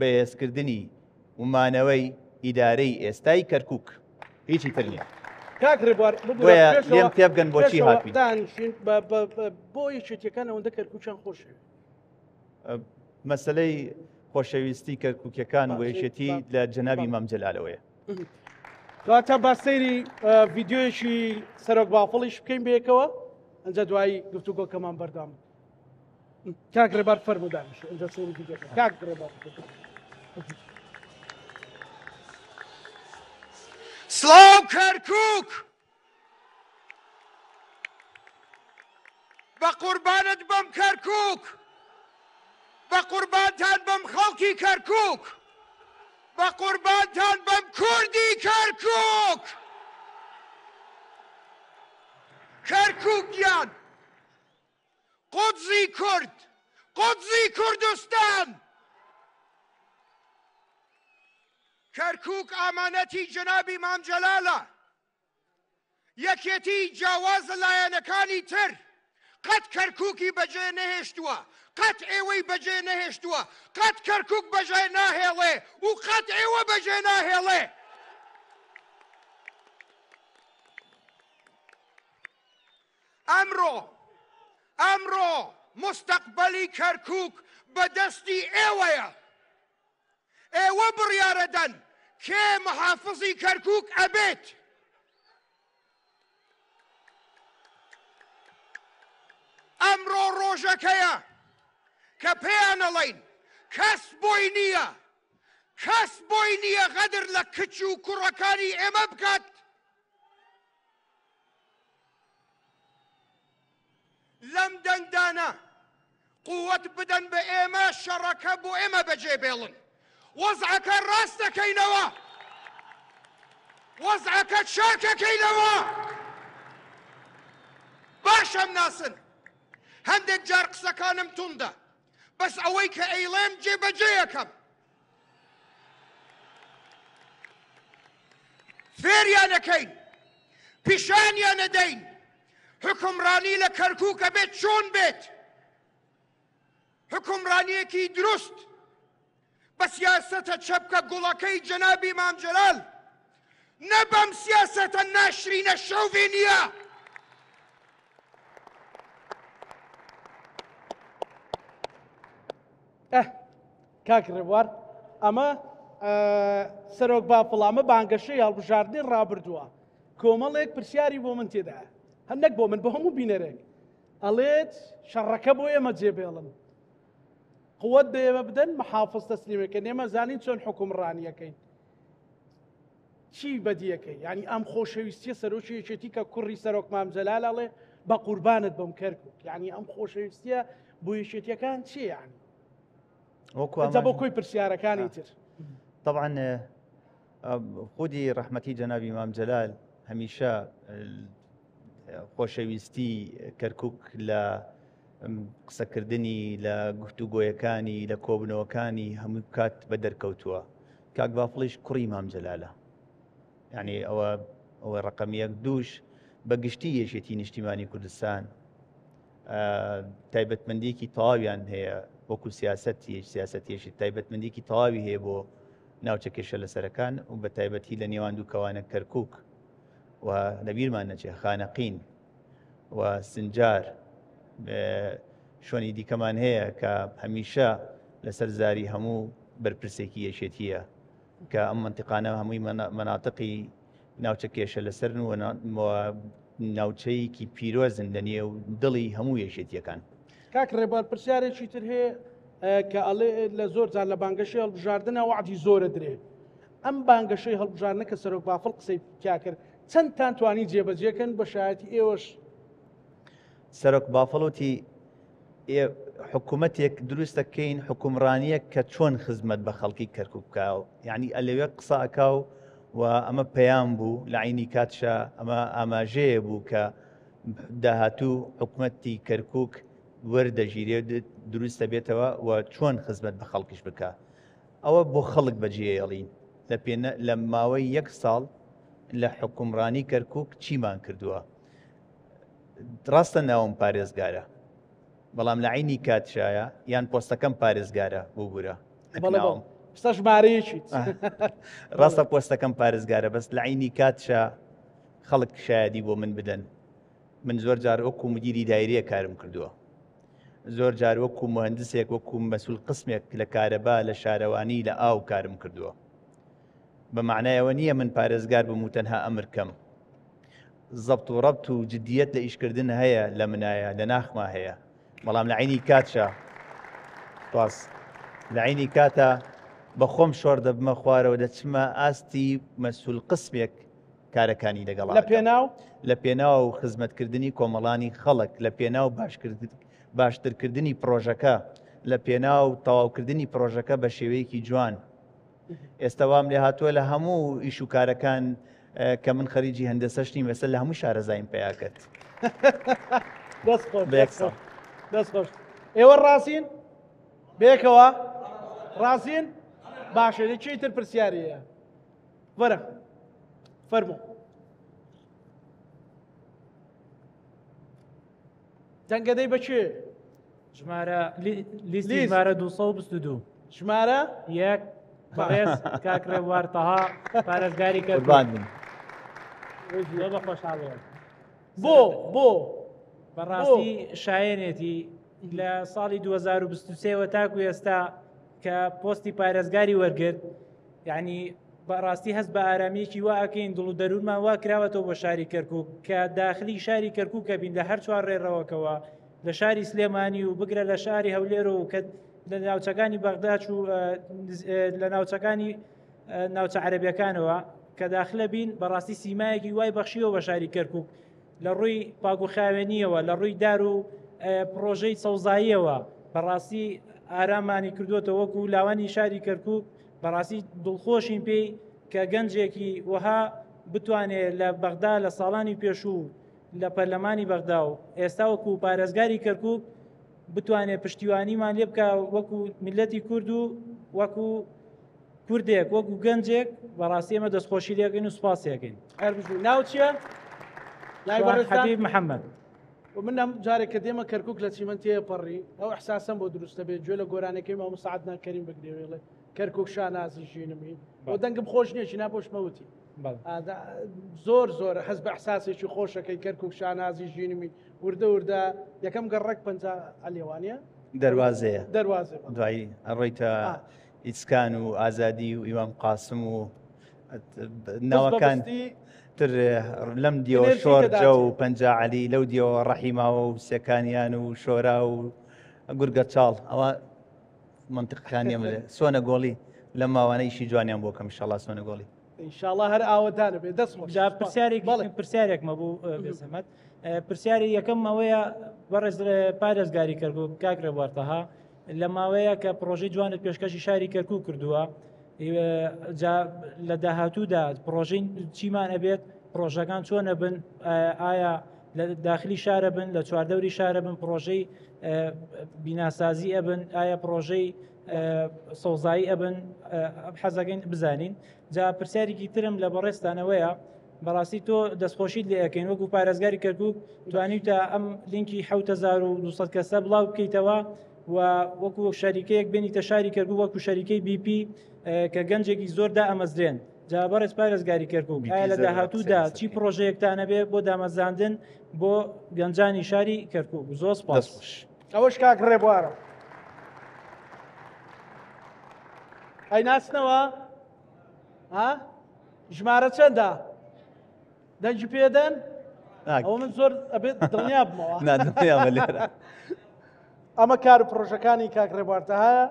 بەهێزکردنی و مانەوەی ئیدارەی ئێستای کەرکوک هیچی تر نییە. کاک ڕێبوار بۆیە لێم تێبگەن بۆچی هاتوین. دانیشین بۆ یەکێتیەکان ئەوەندە کەرکوکیان خۆشەوێت. مەسەلەی خۆشەویستی کەرکوکیەکان و یەکێتی لە جەنابی مام جەلالەوەیە. کەواتە با سەیری ڤیدیۆیەکی سەرۆک بافڵیش بکەین بەیەکەوە ئەنجا دوایی گفتوگۆکەمان بەردەوام کاک ڕێبار فەرموو دانیشە ئەنجا سەیری ڤیدیۆکە کاک ڕێبار سڵاو کەرکوک بە قوربانت بم کەرکوک بە قوربانتان بم خەڵکی کەرکوک بە قوربانتان بم کوردی کەرکوک کەرکوک گیان قودسی کورد قودسی کوردستان کەرکوک ئامانەتی جەنابی مام جەلالە یەکێتی جیاواز لە لایەنەکانی تر قەت کەرکوکی بەجێ نەهێشتووە، قەت ئێوەی بەجێ نەهێشتووە، قەت کەرکوک بەجێ ناهێڵێ و قەت ئێوە بەجێ ناهێڵێ. ئەمڕۆ ئەمڕۆ مستەقبەلی کەرکوک بە دەستی ئێوەیە. ئێوە بڕیارەدەن کێ محافزی کەرکوک ئەبێت. ئەمڕۆ ڕۆژەکەیە کە پێیان ئەڵێین کەس بۆی نییە کەس بۆی نییە غەدر لە کچ و کوڕەکانی ئێمە بکات. لەم دەنگدانە قوت بدەن بە ئێمە شەڕەکە بۆ ئێمە بەجێ بێڵن وەزعەکە ڕاست دەکەینەوە وەزعەکە چاکەکەینەوە باشم ناسن هەندێک جار قسەکانم توندە بەس ئەوەی کە ئەیڵێم جێبەجێیەکەم فێریانەکەین پیشانیانەدەین حوکمڕانی لە کەرکوک ئەبێت چۆن بێت؟ حوکمڕانیەکی دروست بە سیاسەتە چەپکە گوڵەکەی جەنابی مام جەلال نە بەم سیاسەتە ناشرینە شۆڤێنیە. ئەه کاک ڕێبوار ئەمە سەرۆک بافڵ ئەمە بانگەشەی هەڵبژاردنی ڕابردووە کۆمەڵێک پرسیاری بۆ من تێدایە هەر نەک بۆ من بۆ هەموو بینەرێک ئەڵێت شەڕەکە بۆ ئێمە جێبێڵن قوت بە ئێمە بدەن محافظ تەسلیمەکە نێمە زانین چۆن حکومڕانیەکەین چی بەدیەکەی یعنی ئەم خۆشەویستیە سەرۆکی یەکێتی کە کوڕی سەرۆک مام جەلال ئەڵێ بە قوربانت بم کەرکک یعنی ئەم خۆشەویستیە بۆ یەکێتیەکان چی یعنی بۆ کۆی پرسیارەکانی تر طبعا خودی ڕەحمەتی جەنابی مام جەلال هەمیشە خۆشەویستی کەرکک لە قسەکردنی لە گفتوگۆیەکانی لە کۆبنەوەکانی هەموو کات بە دەرکەوتووە کاک بافڵیش کوڕی مام جەلالە یعنی ئەوە ئەوە ڕقم یەک دووش بە گشتی یەکێتی نیشتیمانی کوردستان تایبەتمەندیەکی تەواویان هەیە وەکو سیاسەتیش سیاسەتیشی تایبەتمەندیکی تەواوی هەیە بۆ ناوچە کێشە لەسەرەکان و بە تایبەتی لە نێوان دوو کەوانە کەرکک و لەبیرمان نەچێ خانەقین و سنجار شوێنی دیکەمان هەیە کە هەمیشە لەسەر زاری هەموو بەرپرسێکی یەکێتیە کە ئەم منتیقانە هەمووی مەناتقی ناوچە کێشە لەسەرن و ناوچەیەکی پیرۆزن لە نێو دڵی هەموو یەکێتیەکان. کاک ڕێبوار پرسیارێکی تر هەیە کە ئەڵێ لە زۆر جار لە بانگەشەی هەڵبژاردنە وەعدی زۆرە درێ ئەم بانگەشەی هەڵبژاردنە کە سەرۆک بافڵ قسەی تیا کرد چەندتان توانی جێبەجێکەن بە شایەتی ئێوەش؟ سەرۆک بافڵ وتی حکوومەتێک دروست دەکەین حکومڕانیەک کە چۆن خزمەت بە خەڵکی کەرکک بکە یعنی ئەلەوێ قسە ئەکا و و ئەمە پەیام بوو لە عینی کاتشا ئەمە ئاماژەیە بوو کە داهاتوو حکومەتی کەرکک وەردەگیرێ دروست دەبێتەوە و چۆن خزمەت بە خەڵکیش بکە ئەوە بۆ خەڵک بەجێیەڵین لە پێ لە ماوەی یەک ساڵ لە حکومڕانی کەرکک چیمان کردووە ڕاستە ناوم پارێزگارە. بەڵام لە عینی کاتشایە یان پۆستەکەم پارێزگارە ببوورە ئێستا ژمارەیەکیت ڕاستە پۆستەکەم پارێزگارە بەس لە عینی کاتشا خەڵک شایەدی بۆ من بدەن من زۆر جار وەکو مدیری دایرەیە کارم کردووە زۆر جار وەکو مهندسێک وەکو مەسول قسمێک لە کارەبا لە شارەوانی لە ئاو کارم کردووە بە معنایەوە نییە من پارێزگار بم و تەنها ئەمر کەم زەبت و ڕەبت و جدیەت لە ئیشکردن هەیە لە منایە لە ناخما هەیە بەڵام لە عینی کاتشا سپاس لە عینی کاتە بە خۆم شۆڕ دەبمە خوارەوە دەچمە ئاستی مەسول قسمێک کارەکانی لەگەڵ لە پێناو لە پێناو خزمەتکردنی کۆمەڵانی خەڵک لە پێناو باشترکردنی پرۆژەکە لە پێناو تەواوکردنی پرۆژەکە بە شێوەیەکی جوان ئێستا وام لێ هاتووە لە هەموو ئیش و کارەکان کە من خەریجی هەندەسەش نیم ئێستا لە هەموو شارەزایم پیا کرد. دەست خۆش دەست خۆش ئێوە ڕاستین بێکەوە ڕاستین باشە یەکی تر پرسیاریە وەرە فەرموو دەنگەدەی بە کێ؟ ژمارە لیستی ژمارە 222 ژمارە یەک بەڕێز کاک ڕێبوار تەها پارێزگاری کەرکووک زۆر بە خۆشحاڵیەوە بۆ بۆ بەڕاستی شایەنێتی لە ساڵی 2023ەوە تاکو ئێستا کە پۆستی پارێزگاری وەرگرت یعنی بەڕاستی هەست بە ئارامیەکی وا ئەکەین دڵ و دەروونمان وا کراوەتەوە بۆ شاری کەرکک کە داخلی شاری کەرکک کە بین لە هەر چوار ڕێڕەوەکەوە لە شاری سلێمانی و بگرە لە شاری هەولێر و کە لە ناوچەکانی بەغدا و لە ناوچەکانی ناوچە عەربیەکانەوە کە داخلە بین بەڕاستی سیمایەکی وای بەخشیەوە بە شاری کەرکک لە ڕووی پاک و خاوێنیەوە لە ڕووی دار و پرۆژەی سەوزاییەوە بەڕاستی ئارامانی کردوێتەوە وەکو لاوانی شاری کەرکک بەڕاستی دڵخۆشین پێی کە گەنجێکی وەها بتوانێت لە بەغدا لە ساڵانی پێشوو لە پەرلەمانی بەغدا و ئێستا وەکو پارێزگاری کەرکک بتوانێت پشتیوانیمان لێ بکە وەکو میلەتی کورد و وەکو کوردێک وەکو گەنجێک بەڕاستی ئێمە دەستخۆشی لێکەین و سوپاسیەکەین. هەر بژی. ناو چییە؟ ناوی بەڕێزتان؟ حەبیب محەممەد. و من ئەم جارێک کە دێمە کەرکک لە چیمەن تێپەڕی ئەو ئەحساسم بۆ دروست دەبێت گوێ لە گۆرانەکەی مامۆستا عەدنان کەریم بگرێ وێڵێ کەرکک شانازی ژینمی بۆ دەنگم خۆش نییە چینا بۆشمەوتی زۆر زۆر حەز بە ئەحساسێکی خۆشەکەی کەرکک شانازی ژینمی وردە وردە یەکەم گەڕەک پەنج عەلێوانە دەروازەیە دەروازە دوایی ئەڕۆیتە ئیسکان و ئازادی و ئیمام قاسم و ناوەکان تر لەم دیەوە شۆرجە و پەنجا عەلی لەو دیەوە ڕەحیماوە و سێکانیان و شۆرا و گورگە چاڵ ئەوە منطقەکانی ئەمە سۆنە گۆڵی لەم ماوانە ئیشی جوانیان بۆ کەم ئینشاڵڵا سۆنە گۆڵی ئینشاڵڵا هەر ئاوەدانە بێ دەست خۆش جا پرسیارێک پرسیارێک مەبوو بێزەمەت پرسیاری یەکەم ئەوەیە بەڕێز پارێزگاری کەرکوک کاک ڕێبوار تەها لە ماوەیە کە پرۆژەی جوانت پێشکەشی شاری کەرکوک کردووە جا لە داهاتوودا پرۆژەی چیمان ئەبێت پرۆژەکان چۆن ئەبن ئایا لە داخلی شارە بن لە چواردەوری شارە بن پرۆژەی بیناسازی ئەبن ئایا پرۆژەی سەوزایی ئەبن حەزەکەین بزانین جا پرسیارێکی ترم لە بەڕێزتانەوەیە بەڕاستی تۆ دەستخۆشیت لێ ئەەکەین وەکو پارێزگاری کەرکک توانیوتە ئەم لینکی 1970 کەسە بڵاو بکەیتەوە و وەکو شەریکەیەک بێنیتە شاری کەرکک وەکو شەریکەی BP کە گەنجێکی زۆر دائەمەزرێن جا بەڕێز پارێزگاری کەرکک ئایا لە داهاتوودا چی پرۆژەیەکتانە بێ بۆ دامەزراندن بۆ گەنجانی شاری کەرکک زۆر سپاس. ئەوەش کاک ڕێبوارە ئەیناسنەوە ها ژمارە چەندە دەنگی پێدەن ئەوە من زۆر ئەبێت دڵنیا بمەوە لێرە ئەمە کار و پرۆژەکانی کاک ڕێبوارتە هەیە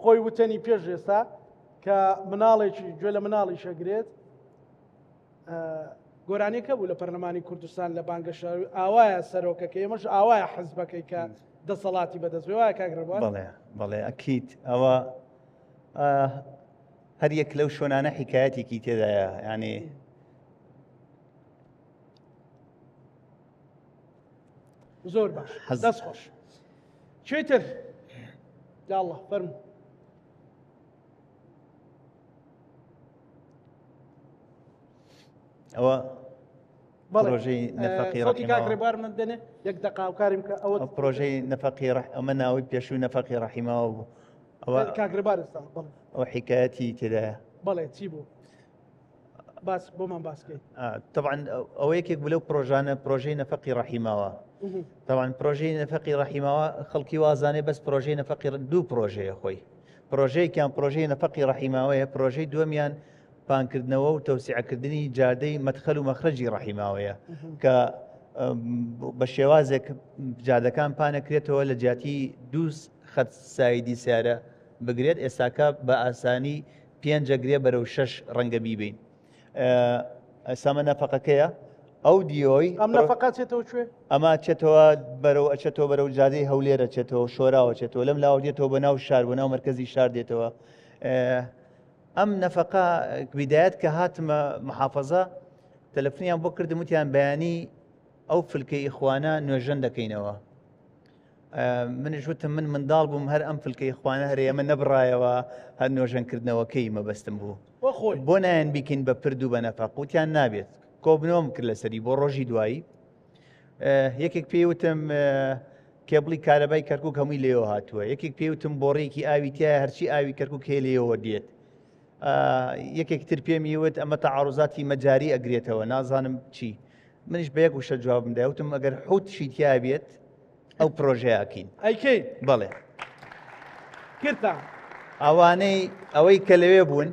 خۆی وتەنی پێش ئێستا کە مناڵێکی گوێ لە مناڵی شەگرێت گۆرانیەکە بوو لە پەرلەمانی کوردستان لە بانگەشە ئاوایە سەرۆکەکەی ئێمەش ئاوایە حزبەکەی کە دەسەڵاتی بەدەست بێ وایە کاک ڕێبوار بەڵێ بەڵێ ئەکید ئەوە هەر یەک لەو شوێنانە حکایەتێکی تێدایە یعنی زۆر باش دەست خۆش چیتر یاڵڵا فەرموو ئەوە. پرۆژەی نەفەقی ڕەحیماوە کاک ڕێبوار من دەنێ یەک دەقە هاوکاریم کە ئەوە پرۆژەی نەفەقی ڕەح ئەمە ناوی پێشوو نەفەقی ڕەحیماوە بوو ئەوە کاک ڕێبوار ئێستا بەڵێ ئەو حکایەتی تێدایە بەڵێ چی بوو باس بۆمان باس کەیت طبعا ئەوە یەکێک بوو لەو پرۆژانە پرۆژەی نەفەقی ڕەحیماوە طبعا پرۆژەی نەفەقی ڕەحیماوە خەڵکی وازانێ بەس پرۆژەی نەفەقی دوو پرۆژەیە خۆی پرۆژەیەکیان پرۆژەی نەفەقی ڕەحیماوەیە پرۆژەی دووەمیان پانکردنەوە و تەوسیعەکردنی جادەی مەدخەل و مەخرەجی ڕەحیماوەیە کە بە شێوازێک جادەکان پانەکرێتەوە لە جیاتی دوو خەت سایدی سیارە بگرێت ئێستاکە بە ئاسانی پێنجە گرێ بەرەو شەش ڕەنگە بیبین ئەسامە نەفەقەکەیە ئەو دیۆی ئەم نەفەقە چێتەوە کوێ ئەمە چێتەوە بەرەو ئەچێتەوە بەرەو جادەی هەولێرە چێتەوە شۆراوە چێتەوە لەم لاوە دێتەوە بە ناو شار بۆ ناو مرکزی شار دێتەوە ئەم نەفەقە بیدایەت کە هاتمە محافظە تەلەفنیان بۆ کردم وتیان بەیانی ئەو فلکەی ئیخوانە نوێژەن دەکەینەوە منیش وتم من منداڵ بووم هەر ئەم فلکە ئیخوانە هەر ئێمە نەبڕایەوە هەر نۆژەنکردنەوەکەی مەبەستم بوو بۆ نایەن بیکەین بە پرد و بە نەفەق وتیان نابێت کۆبنەوەم کرد لەسەری بۆ ڕۆژی دوایی یەکێک پێی وتم کێبڵی کارەبای کەرکک هەمووی لێەوە هاتووە یەکێک پێی وتم بۆڕێکی ئاوی تایە هەرچی ئاوی کەرکک هەیە لێەوە دێت یەکێک تر پێمی وت ئەمە تەعاڕزاتی مەجاری ئەگرێتەوە نازانم چی منیش بە یەک وشە جوابم دا وتم ئەگەر حوت شی تیا بێت ئەو پرۆژەیەکین ئەیکەی بەڵێ کردتان ئەوانەی ئەوەی کە لەوێ بوون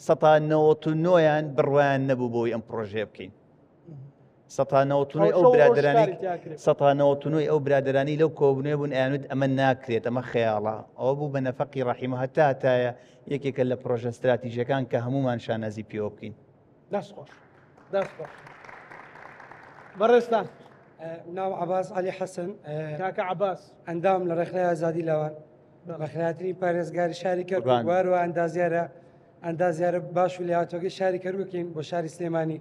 سەتا نەوەت و نۆیان بڕوایان نەبوو بۆی ئەم پرۆژەیە بکەین سەتا نەوەت و نۆی ئەو برادەرانی سەتا نەوەت و نۆی ئەو برادەرانی لەو کۆبوونەوە بوون ئەیانوت ئەمە ناکرێت ئەمە خەیاڵە ئەوە بوو بە نەفەقی ڕەحیمە هەتا هەتایە یەکێکە لە پرۆژە ستراتیژەکان کە هەمومان شانازی پێوە بکەین. دەست خۆش دەست خۆش بەڕێزتان. ناو عەباس عەلی حەسەن کاکە عەباس ئەندام لە ڕێکخراوی ئازادی لاوان بەخێراترین پارێزگاری شاری کەرکوک وارەوە ئەندازیارە ئەندازیارە باش و لێهاتوەکەی شاری کەرکوکین بۆ شاری سلێمانی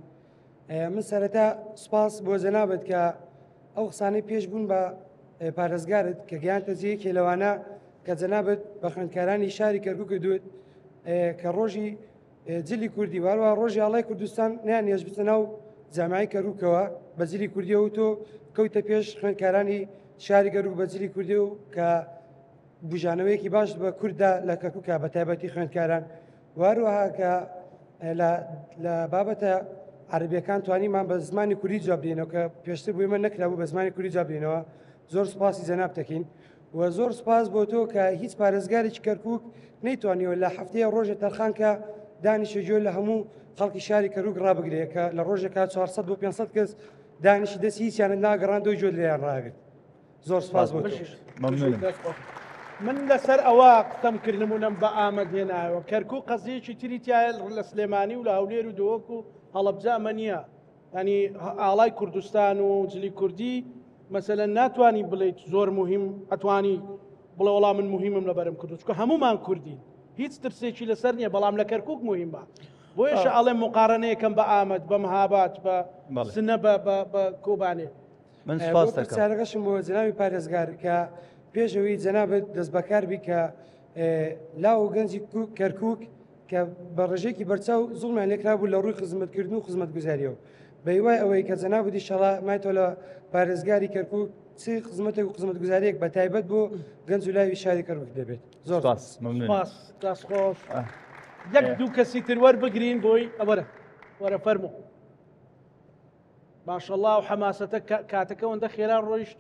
من سەرەتا سوپاس بۆ جەنابت کە ئەو قسانەی پێش بوون بە پارێزگارت کە گەیانتە جێیەکێ لەوانە کە جەنابت بە خوێندکارانی شاری کەرکوک دوت کە ڕۆژی جلی کوردی واروا ڕۆژی ئاڵای کوردستان نیان هێش بچە ناو جامعی کەرکوکەوە بە جلی کوردیەوە تۆ کەوتە پێش خوێندکارانی شاری گەروک بە جلی کوردی و کە بوژانەوەیەکی باش بە کورددا لە کەرکوکە بە تایبەتی خوێندکاران واروەها کە لە بابەتە عەربیەکان توانیمان بە زمانی کوردی جواب بدەینەوە کە پێشتر بۆ ئێمە نەکرابوو بە زمانی کوردی جواب بدەینەوە زۆر سوپاسی جەناب دەکەین و زۆر سوپاس بۆ تۆ کە هیچ پارێزگارێکی کەرکک نەیتوانیوە لە هەفتەیە ڕۆژێ تەرخان کە دانیشە گوێ لە هەموو خەڵکی شاری کەرکک ڕابگرێ کە لە ڕۆژێکا 400 بۆ 500 کەس دانیشی دەستی هیچیانت ناگەڕاندەوە گوێت لێیان ڕاگرت زۆر سپاس بۆ تۆ. مەمنونم. من لەسەر ئەوە قسەم کرد نمونەم بە ئامەد هێنایەوە کەرکوک قەزیەکی تری تایە لە سلێمانی و لە هەولێر و دهۆک و هەڵەبجە ئەمە نییە ینی ئاڵای کوردستان و جلی کوردی مەسەلەن ناتوانی بڵیت زۆر مهم ئەتوانی بڵێ وەڵا من مهمم لەبەرم کردو چکە هەمومان کوردین هیچ ترسێکی لەسەر نییە بەڵام لە کەرکک مهمە بۆیەشە ئەڵێ مقارنەیەکەم بە ئامەد بە مهابات بە سنە بە کۆبانێ من سوپاس دەکەم. پرسیارەکەشم بۆ جەنابی پارێزگار کە پێش ئەوەی جەنابت دەستبەکار بی کە لاو و گەنجی کەرکوک کە بە ڕێژەیەکی بەرچاو زوڵمیان لێکرابوو لە ڕووی خزمەتکردن و خزمەتگوزاریەوە بە هیوای ئەوەی کە جەنابت ئیشەڵا مایتەوە لە پارێزگاری کەرکوک چ خزمەتێک و خزمەتگوزاریەک بە تایبەت بۆ گەنج و لاوی شاری کەرکوک دەبێت زۆر سپاس ممنون سپاس دەست خۆش یەک دوو کەسی تر وەربگرین بۆی ئەوەرە وەرە فەرموو ماشەڵا ئەو حەماسەتە کاتەکە ئەوەندە خێرا ڕۆیشت.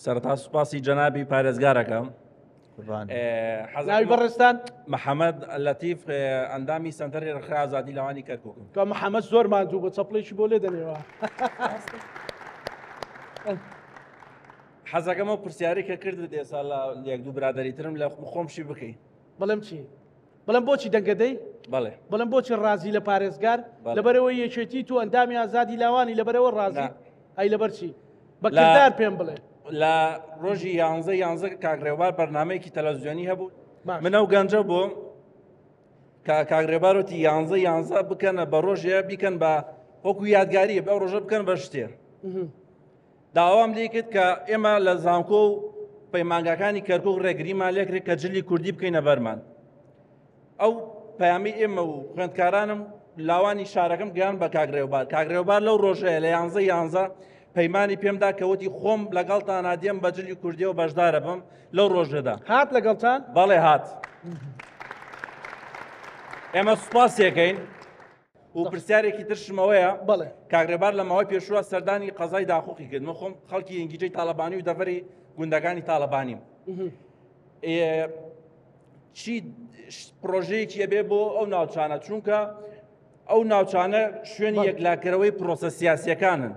سەرەتا سوپاسی جەنابی پارێزگارەکەم ناوی بەڕێزتان محەممەد لەتیف ئەندامی سنتەری ڕخرا ئازادی لاوانی کەرکووکم کە محەممەد زۆر ماندوو بە چەپڵێکی بۆ لێ دەنێوە حەزەکەمە پرسیاری کە کردت ئێستا لە یەک دوو برادری ترم لە خۆمشی بکەی بەڵێم چی بڵێم بۆچی دەنگە دەی؟ بەڵێ. بڵێم بۆچی ڕازی لە پارێزگار؟ لەبەرئەوەی یەکێتی تو ئەندامی ئازادی لاوانی لەبەرئەوە ڕازیت؟ ئەی لەبەر چی؟ بە کردار پێم بڵێ. لە ڕۆژی یانزە یانزە کاک ڕێبوار بەرنامەیەکی تەلەڤزیۆنی هەبوو من ئەو گەنجە بووم کە کاک ڕێبوار وتی یانزە یانزە بکەنە بە ڕۆژێ بیکەن بە وەکو یادگاریە بە ڕۆژە بکەن بە شتێ داوام لێ کرد کە ئێمە لە زانکۆ و پەیمانگاکانی کەرکک ڕێگریمان لێکرێت کە جلی کوردی بکەینە بەرمان ئەو پەیامی ئێمە و خوێندکارانم لاوانی شارەکەم گەیان بە کاک ڕێوبار. کاک ڕێوبار لەو ڕۆژەیە لە یانزە یانزە پەیمانی پێمدا کە وتی خۆم لەگەڵتانا دێم بە جلی کوردیەوە بەشدارە بم لەو ڕۆژەدا. هات لەگەڵتان؟ بەڵێ هات. ئێمە سوپاسیەکەین و پرسیارێکی ترشم ئەوەیە بەڵێ کاک ڕێبار لە ماوەی پێشووە سەردانی قەزای داقوقی کرد. من خۆم خەڵکی ئینگیجەی تاڵەبانی و دەڤەری گوندەکانی تاڵەبانیم. چی پرۆژەیەکی ئەبێ بۆ ئەو ناوچانە، چونکە ئەو ناوچانە شوێنی یەکلاکەرەوەی پرۆسە سیاسیەکانن،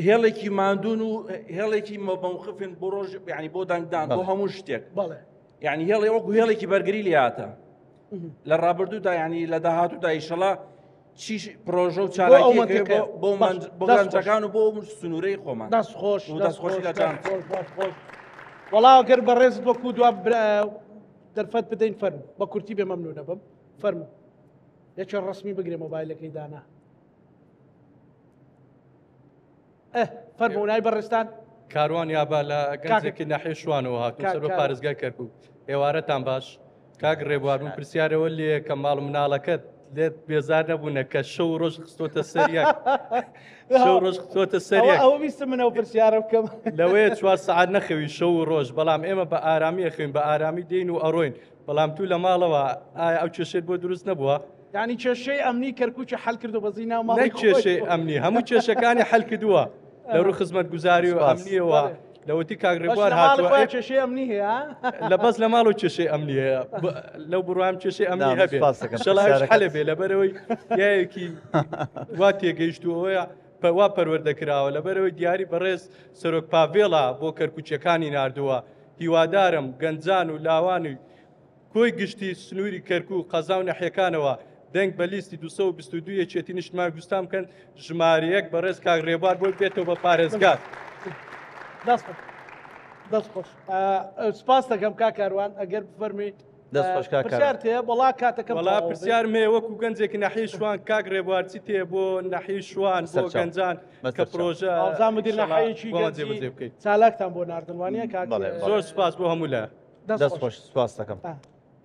هێڵێکی ماندون و هێڵێکی مەوقفن بۆ ڕۆژ، یعنی بۆ دەنگدان بۆ هەموو شتێک. یعنی هێڵێ وەکو هێڵێکی بەرگری لێهاتە لە ڕابردوودا، یعنی لە داهاتوودا ئیشەڵا چی پرۆژە و چالاکیەک بۆ بۆ گەنجەکان و بۆ سنوورەی خۆمان. دەست خۆش، و دەست خۆشی لە جان. دەست خۆش. وەڵا گەر بەڕێزت وەکو دوا دەرفەت بدەین فەرموو بە کورتی بێ مەمنونە بم. فەرموو یەکێ ڕسمی بگرێ مۆبایلەکەی دانا. فەرموو نای بەڕێزتان. کاروان یابا لە گەنجێکی ناحیەی شوانەوە هاتوو سەر بە پارێزگای کەرکوک. ئێوارەتان باش کاک ڕێبوار. من پرسیارەوە لێ کە ماڵ مناڵەکەت لێت بێزار نەبوونە کە شەو و ڕۆژ خستۆتە سەریەک؟ شەو ڕۆژ خستۆتە سەریەک. ئەوە ویستم من ئەو پرسیارە بکەم. لەوەیە 4 سەعات نەخەوی شەو و ڕۆژ، بەڵام ئێمە بە ئارامی ئەخەوین، بە ئارامی دێین و ئەڕۆین، بەڵام تو لە ماڵەوە ئایا ئەو کێشەیەت بۆ دروست نەبووە؟ یعنی کێشەی ئەمنی کەرکوکی حل کردو بەزی ناو ماڵی نەک کێشەی ئەمنی، هەموو کێشەکانی حل کردووە لە ڕوو خزمەتگوزاری و ئەمنیەوە. لەوەتی کاک ڕێبوار هاتووە کێشەی ئەمنی هەیە؟ لە بەس لە ماڵ و کێشەی ئەمنی هەیە، لەو بڕوام کێشەی ئەمنی هەبێ شەڵاش حەلێ بێ، لەبەرەوەی یایەکی وا تێگەیشتووەیە وا پەروەردە کراوە، لەبەرەوەی دیاری بەڕێز سەرۆک پاڤێڵا بۆ کەرکوچیەکانی ناردووە. هیوادارم گەنجان و لاوانی کۆی گشتی سنووری کەرکوک، قەزا و نەحیەکانەوە دەنگ بە لیستی 222 یەکێتی نیشتمان کوردستان بکەن، ژمارە یەک بەڕێز کاک ڕێبوار بۆی بێتەوە بە پارێزگار. دەست خۆش، سپاس دەکەم کاک کاروان. ئەگەر بفەرمی دەست خۆش کاک پرسیار تێ وەڵا کاتەکەم وەڵا پرسیار مێ وەکو گەنجێکی ناحیەی شوان کاک ڕێبوار چی تێ بۆ ناحیەی شوان بۆ گەنجان کە پرۆژە ئازان مدیر ناحیەیەکی گەنجی چالاکتان بۆ ناردن وانە کاک؟ زۆر سپاس بۆ هەموو لە. دەست خۆش، سپاس دەکەم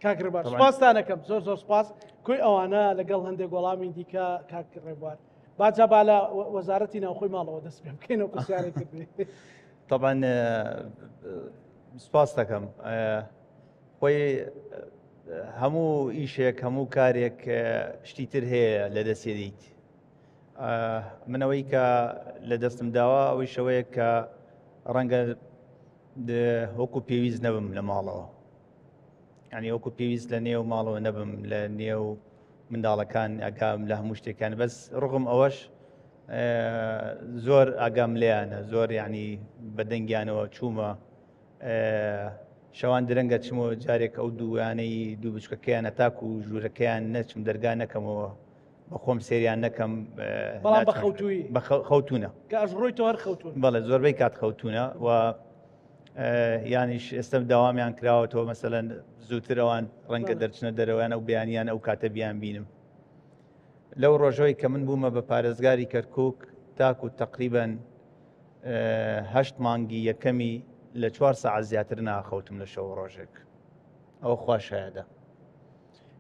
کاک ڕێبوار. سپاستانەکەم زۆر زۆر سپاس. کۆی ئەوانە لەگەڵ هەندێک وەڵامی دیکە کاک ڕێبوار باجا با لە وەزارەتی ناوخۆی ماڵەوە دەست پێ بکەینەوە پرسیارێک کردی. طبعا سپاس دەکەم. خۆی هەموو ئیشێک هەموو کارێک شتی تر هەیە لە دەستێدیت. منەوەی کە لە دەستم داوە ئەوەی شەوەیە کە ڕەنگە وەکو پێویست نەبم لە ماڵەوە، یعنی وەکو پێویست لە نێو ماڵەوە نەبم، لە نێو منداڵەکان ئەگام لە هەموو شتێکان، بەس ڕغم ئەوەش زۆر ئاگام لێیانە، زۆر یعنی بەدەنگیانەوە چوومە شەوان درەنگە چمەوە، جارێک ئەو دووانەی دوو بچکەکەیان تاکو و ژوورەکەیان نەچم دەرگا نەکەمەوە بە خۆم سێریان نەکەم. بەڵام بە خەوتووی؟ بە خەوتونە کە ئەش ڕۆی تۆ هەر خەوتون؟ بەڵێ زۆربەی کات خەوتونە و یانیش ئێستا داوامیان کراوەتەوە مەسەلەن زووتر ئەوان ڕەنگە دەرچنە دەرەوەیان ئەو بیانیان ئەو کاتە بیان بینم. لەو ڕۆژەوەی کە من بوومە بە پارێزگاری کەرکک تاکو تقریبن هەشت مانگی یەکەمی لە چوار ساعت زیاتر ناخەوتم لە شەو ڕۆژێک، ئەوە خوا شایەدە.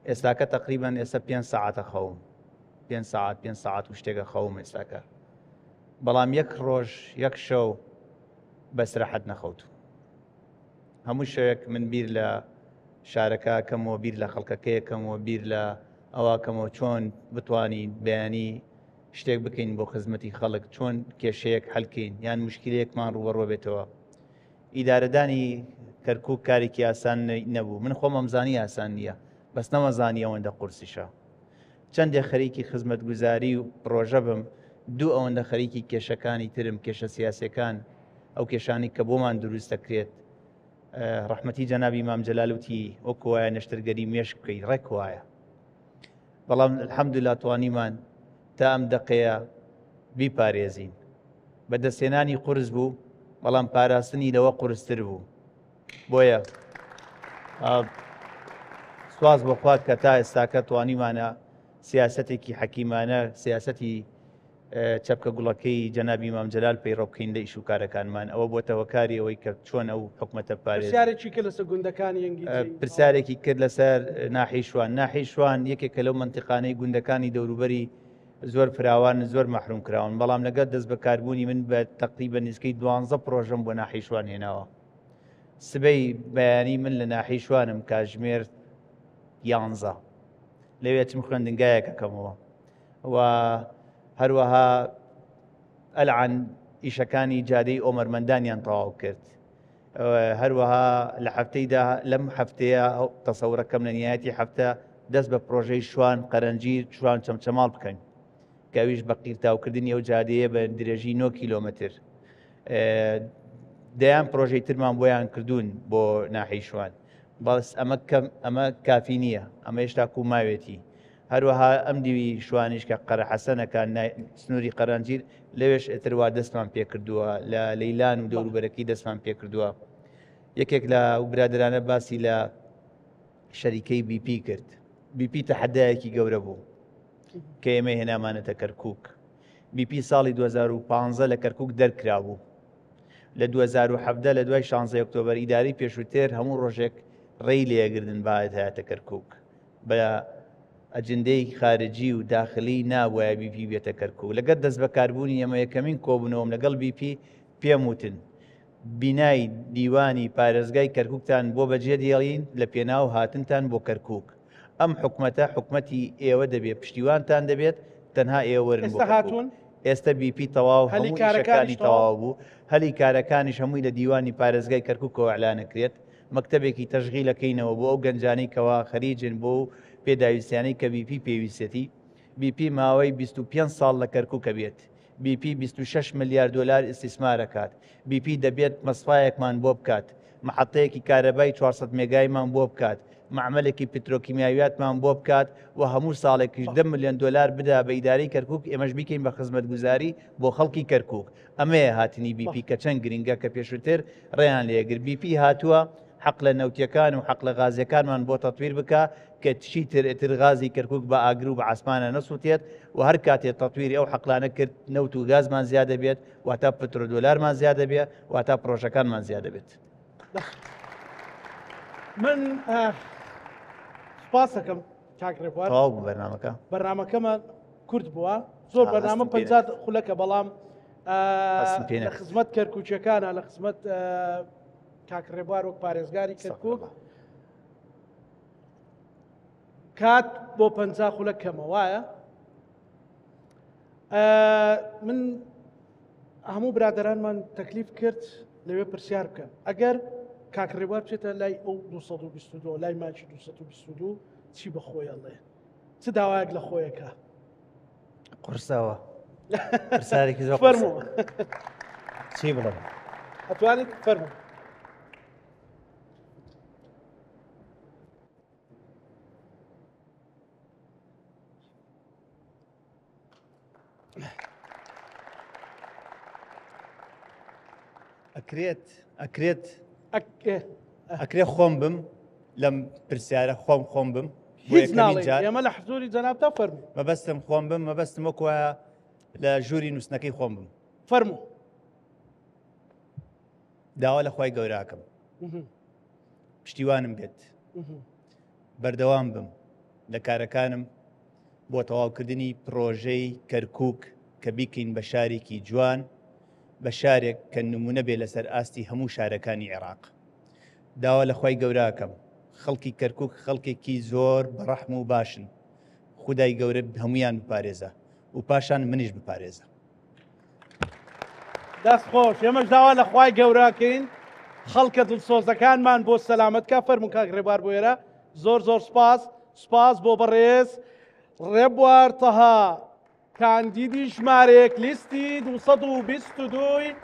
ئێستاکە تقریبان ئێستا پێ ساعتە خەوم، پێ ساعت پێ ساعت و شتێکە خەوم ئێستاکە، بەڵام یەک ڕۆژ یەک شەو بەسرەحەت نەخەوتو. هەموو شەوێک من بیر لە شارەکە کەمەوە، بیر لە خەڵکەکەیەکەمەوە، بیر لە ئەوە کەمەوە چۆن بتوانین بەیانی شتێک بکەین بۆ خزمەتی خەڵک، چۆن کێشەیەک حەلکەین یان مشکلەیەکمان ڕووبەڕوە بێتەوە. ئیدارەدانی کەرکک کارێکی ئاسان نەبوو، من خۆم ئەمزانی ئاسان نییە، بەس نەمەزانی ئەوەندە قورسیشە. چەندێک خەریکی خزمەتگوزاری و پرۆژە بم، دوو ئەوەندە خەریکی کێشەکانی ترم، کێشە سیاسەکان، ئەو کێشانی کە بۆمان دروست دەکرێت. ڕەحمەتی جەنابی مام جەلال وتی وەکو وایە نەشتەرگەری مێشک بکەیت، ڕێک وایە. بەڵام الحەمدللا توانیمان تا ئەم دەقەیە بیپارێزین. بەدەستهێنانی قورس بوو، بەڵام پاراستنی لەوە قورستر بوو. بۆیە سواز بۆ خوا کە تا ئێستاکە توانیمانە سیاسەتێکی حەکیمانە، سیاسەتی چەپکە گوڵەکەی جەنابی مام جەلال پەیڕەو بکەین لە ئیش و کارەکانمان ئەوە بۆتە هۆکاری ئەوەی کە چۆن ئەو حکومەتە پارێز پرسیارێکی کرد لەسەر گوندەکانی ئەنگیجەی پرسیارێکی کرد لەسەر ناحیەی شوان ناحیەی شوان یەکێکە لەو مەنتیقانەی گوندەکانی دەوروبەری زۆر فراوان زۆر مەحروم کراون بەڵام لەگەڵ دەست بەکاربوونی من بە تەقریبە نزیکەی دوانزە پرۆژەم بۆ ناحیەی شوان هێناوە سبەی بەیانی من لە ناحیەی شوانم کاژمێر یانزە لەوێ چم خوێندنگایەکەکەمەوە و هەروەها ئەلعان ئیشەکانی جادەی ئۆمەرمەندانیان تەواو کرد هەروەها لە هەفتەیدا لەم هەفتەیە تەسەورەکەم لە نیایەتی هەفتە دەست بە پرۆژەی شوان قەرەنجیر شوان چەمچەماڵ بکەین کە ئەویش بە قیرتاوکردنی ئەو جادەیە بە درێژی 9 کیلۆمەتر دەیان پرۆژەی ترمان بۆیان کردوون بۆ ناحی شوان بەس ئەمە کەم ئەمە کافی نییە ئەمە هێشتا کوماوێتی هەروەها ئەم دیوی شوانیش کە قەرەحەسەنەکە سنووری قەرەنجیر لەوێش ئیتر وا دەستمان پێکردووە لە لەیلان و دەوروبەرەکەی دەستمان پێکردووە یەکێک لە برادرانە باسی لە شەریکەی بیپی کرد بیپی تەحەدایەکی گەورە بوو کە ئێمە هێنامانەتە کەرکک بیپی ساڵی 2015 لە کەرکک دەرکرابوو لە 2017 لە دوای 16 ئۆکتۆبەر ئیداری پێشووتر هەموو ڕۆژێک ڕێی لێگردن باەت هاتە کەرکک بە ئەجندەی خارجی و داخلی نابوایە بی پی بێتە کەرکوک. لەگەر دەستبەکاربوونی ئێمە یەکەمین کۆبوونەوەم لەگەڵ بی پی پێم وتن بینای دیوانی پارێزگای کەرکوکتان بۆ بەجێ دێڵین لە پێناو هاتنتان بۆ کەرکوک. ئەم حکومەتە حکومەتی ئێوە دەبێت پشتیوانتان دەبێت تەنها ئێوە وەرن بۆ ئێستا کەرکوک. هاتوون؟ ئێستا بی پی تەواو هەلی هەموو کارەکانیش ئیشەکانی تەواو؟ تەواو بوو. هەلی کارەکانیش هەمووی لە دیوانی پارێزگای کەرکوکەوە ئیعلانەکرێت. مەکتەبێکی تەشغیل ئەکەینەوە بۆ ئەو گەنجانەی کەوا خەریجن بۆ و پێداویستیانەی کە بی پی پێویستیەتی. بی پی ماوەی 25 ساڵ لە کەرکوک ئەبێت. بی پی 26 ملیار دۆلار ئیستیسمار ئەکات. بی پی دەبێت مەسفایەکمان بۆ بکات. مەحەتەیەکی کارەبای 400 مێگایمان بۆ بکات. مەعمەلێکی پترۆکیمیاویاتمان بۆ بکات و هەموو ساڵێکیش 10 ملیۆن دۆلار بدا بە ئیدارەی کەرکوک ئێمەش بیکەین بە خزمەتگوزاری بۆ خەڵکی کەرکوک. ئەمەیە هاتنی بی پی کە چەند گرنگە کە پێشووتر ڕێیان لێگرت. بی پی هاتووە حەقلە نەوتیەکان و حەقلە غازیەکانمان بۆ تەتویر بکا کە چیتر ئیتر غازی کەرکوک بە ئاگر و بە عاسمانە نەسوتێت و هەر کاتێ تەتویری ئەو حەقلانە کرد نەوت و گازمان زیاد دەبێت واتا پترۆدۆلارمان زیاد دەبێت واتا پرۆژەکانمان زیاد دەبێت. من سوپاسەکەم کاک ڕێبوار. تەواو بوو بەرنامەکە؟ بەرنامەکەمان کورت بووە زۆر بەرنامە پ خولەکە بەڵام لە خزمەت کەرکوچەکانە لە خزمەت کاک ڕێبوار وەک پارێزگاری کەرکک کات بۆ پ خولە کەمە وایە من هەموو برادرانمان تەکلیف کرد لەوێ پرسیار بکەن ئەگەر کاک ڕێبوار بچێتە لای ئەو 222 لای ماچی 222 چی بەخۆی ئەڵێ چ داوایەک لە خۆیەکە؟ قورسەوە پرسیارێکی زۆر فەرموو چی بڵێم ئەتوانیت فەرموو ئەکرێت ئەکرێت ئەکرێ خۆم بم لەم پرسیارە خۆم خۆم بم هیچ ئێمە لە حزوری جەنابتا فەرموو مەبەستم خۆم بم مەبەستم وەک وایە لە ژووری نووسنەکەی خۆم بم فەرموو داوا لە خوای گەوراکەم پشتیوانم بێت بەردەوام بم لە کارەکانم بۆ تەواوکردنی پرۆژەی کەرکک کە بیکەین بە شارێکی جوان بە شارێک کە نمونە بێ لەسەر ئاستی هەموو شارەکانی عێراق داوا لە خوای گەوراکەم خەڵکی کەرکک خەڵکێکی زۆر بەڕەحم و باشن خودای گەورە هەمویان بپارێزە و پاشان منیش بپارێزە. دەست خۆش ئێمەش داوا لە خوای گەوراکەین خەڵکە دڵسۆزەکانمان بۆ سەلامەت کا فەرموو کاک ڕێبوار بۆ ئێرە زۆر زۆر سپاس سپاس بۆ بەڕێز ڕێبوار تەها کاندیدی ژمارەیەک لیستی 222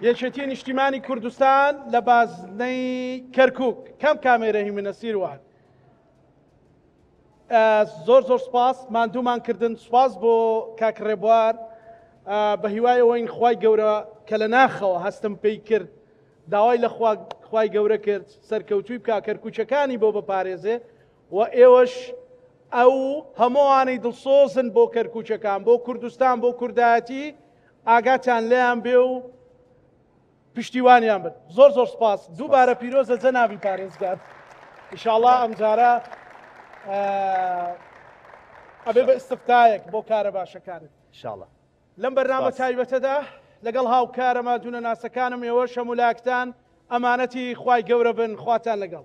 یەکێتی نیشتیمانی کوردستان لە بازنەی کەرکک کەم کامێرە هی منە سیروان زۆر زۆر سپاس ماندوومان کردن سپاس بۆ کاک ڕێبوار بە هیوای ئەوەین خوای گەورە کە لە ناخەوە هەستم پێی کرد داوای لە خوای گەورە کرد سەرکەوتوی بکا کەرکوچەکانی بۆ بپارێزێ و ئێوەش ئەو هەمووانەی دڵسۆزن بۆ کەرکووکەکان، بۆ کوردستان، بۆ کوردایەتی، ئاگاتان لێیان بێ و پشتیوانیان بن. زۆر زۆر سپاس. دووبارە پیرۆزە جەنابی پارێزگار. ئیشاڵا ئەمجارە ئەبێ بە ئیستفتایەک بۆ کارە باشەکانت. ئیشاڵا. لەم بەرنامە تایبەتەدا لەگەڵ هاوکارە مادوونەناسەکانم ئێوەش هەموو لایەکتان ئەمانەتی خوای گەورە بن. خواتان لەگەڵ.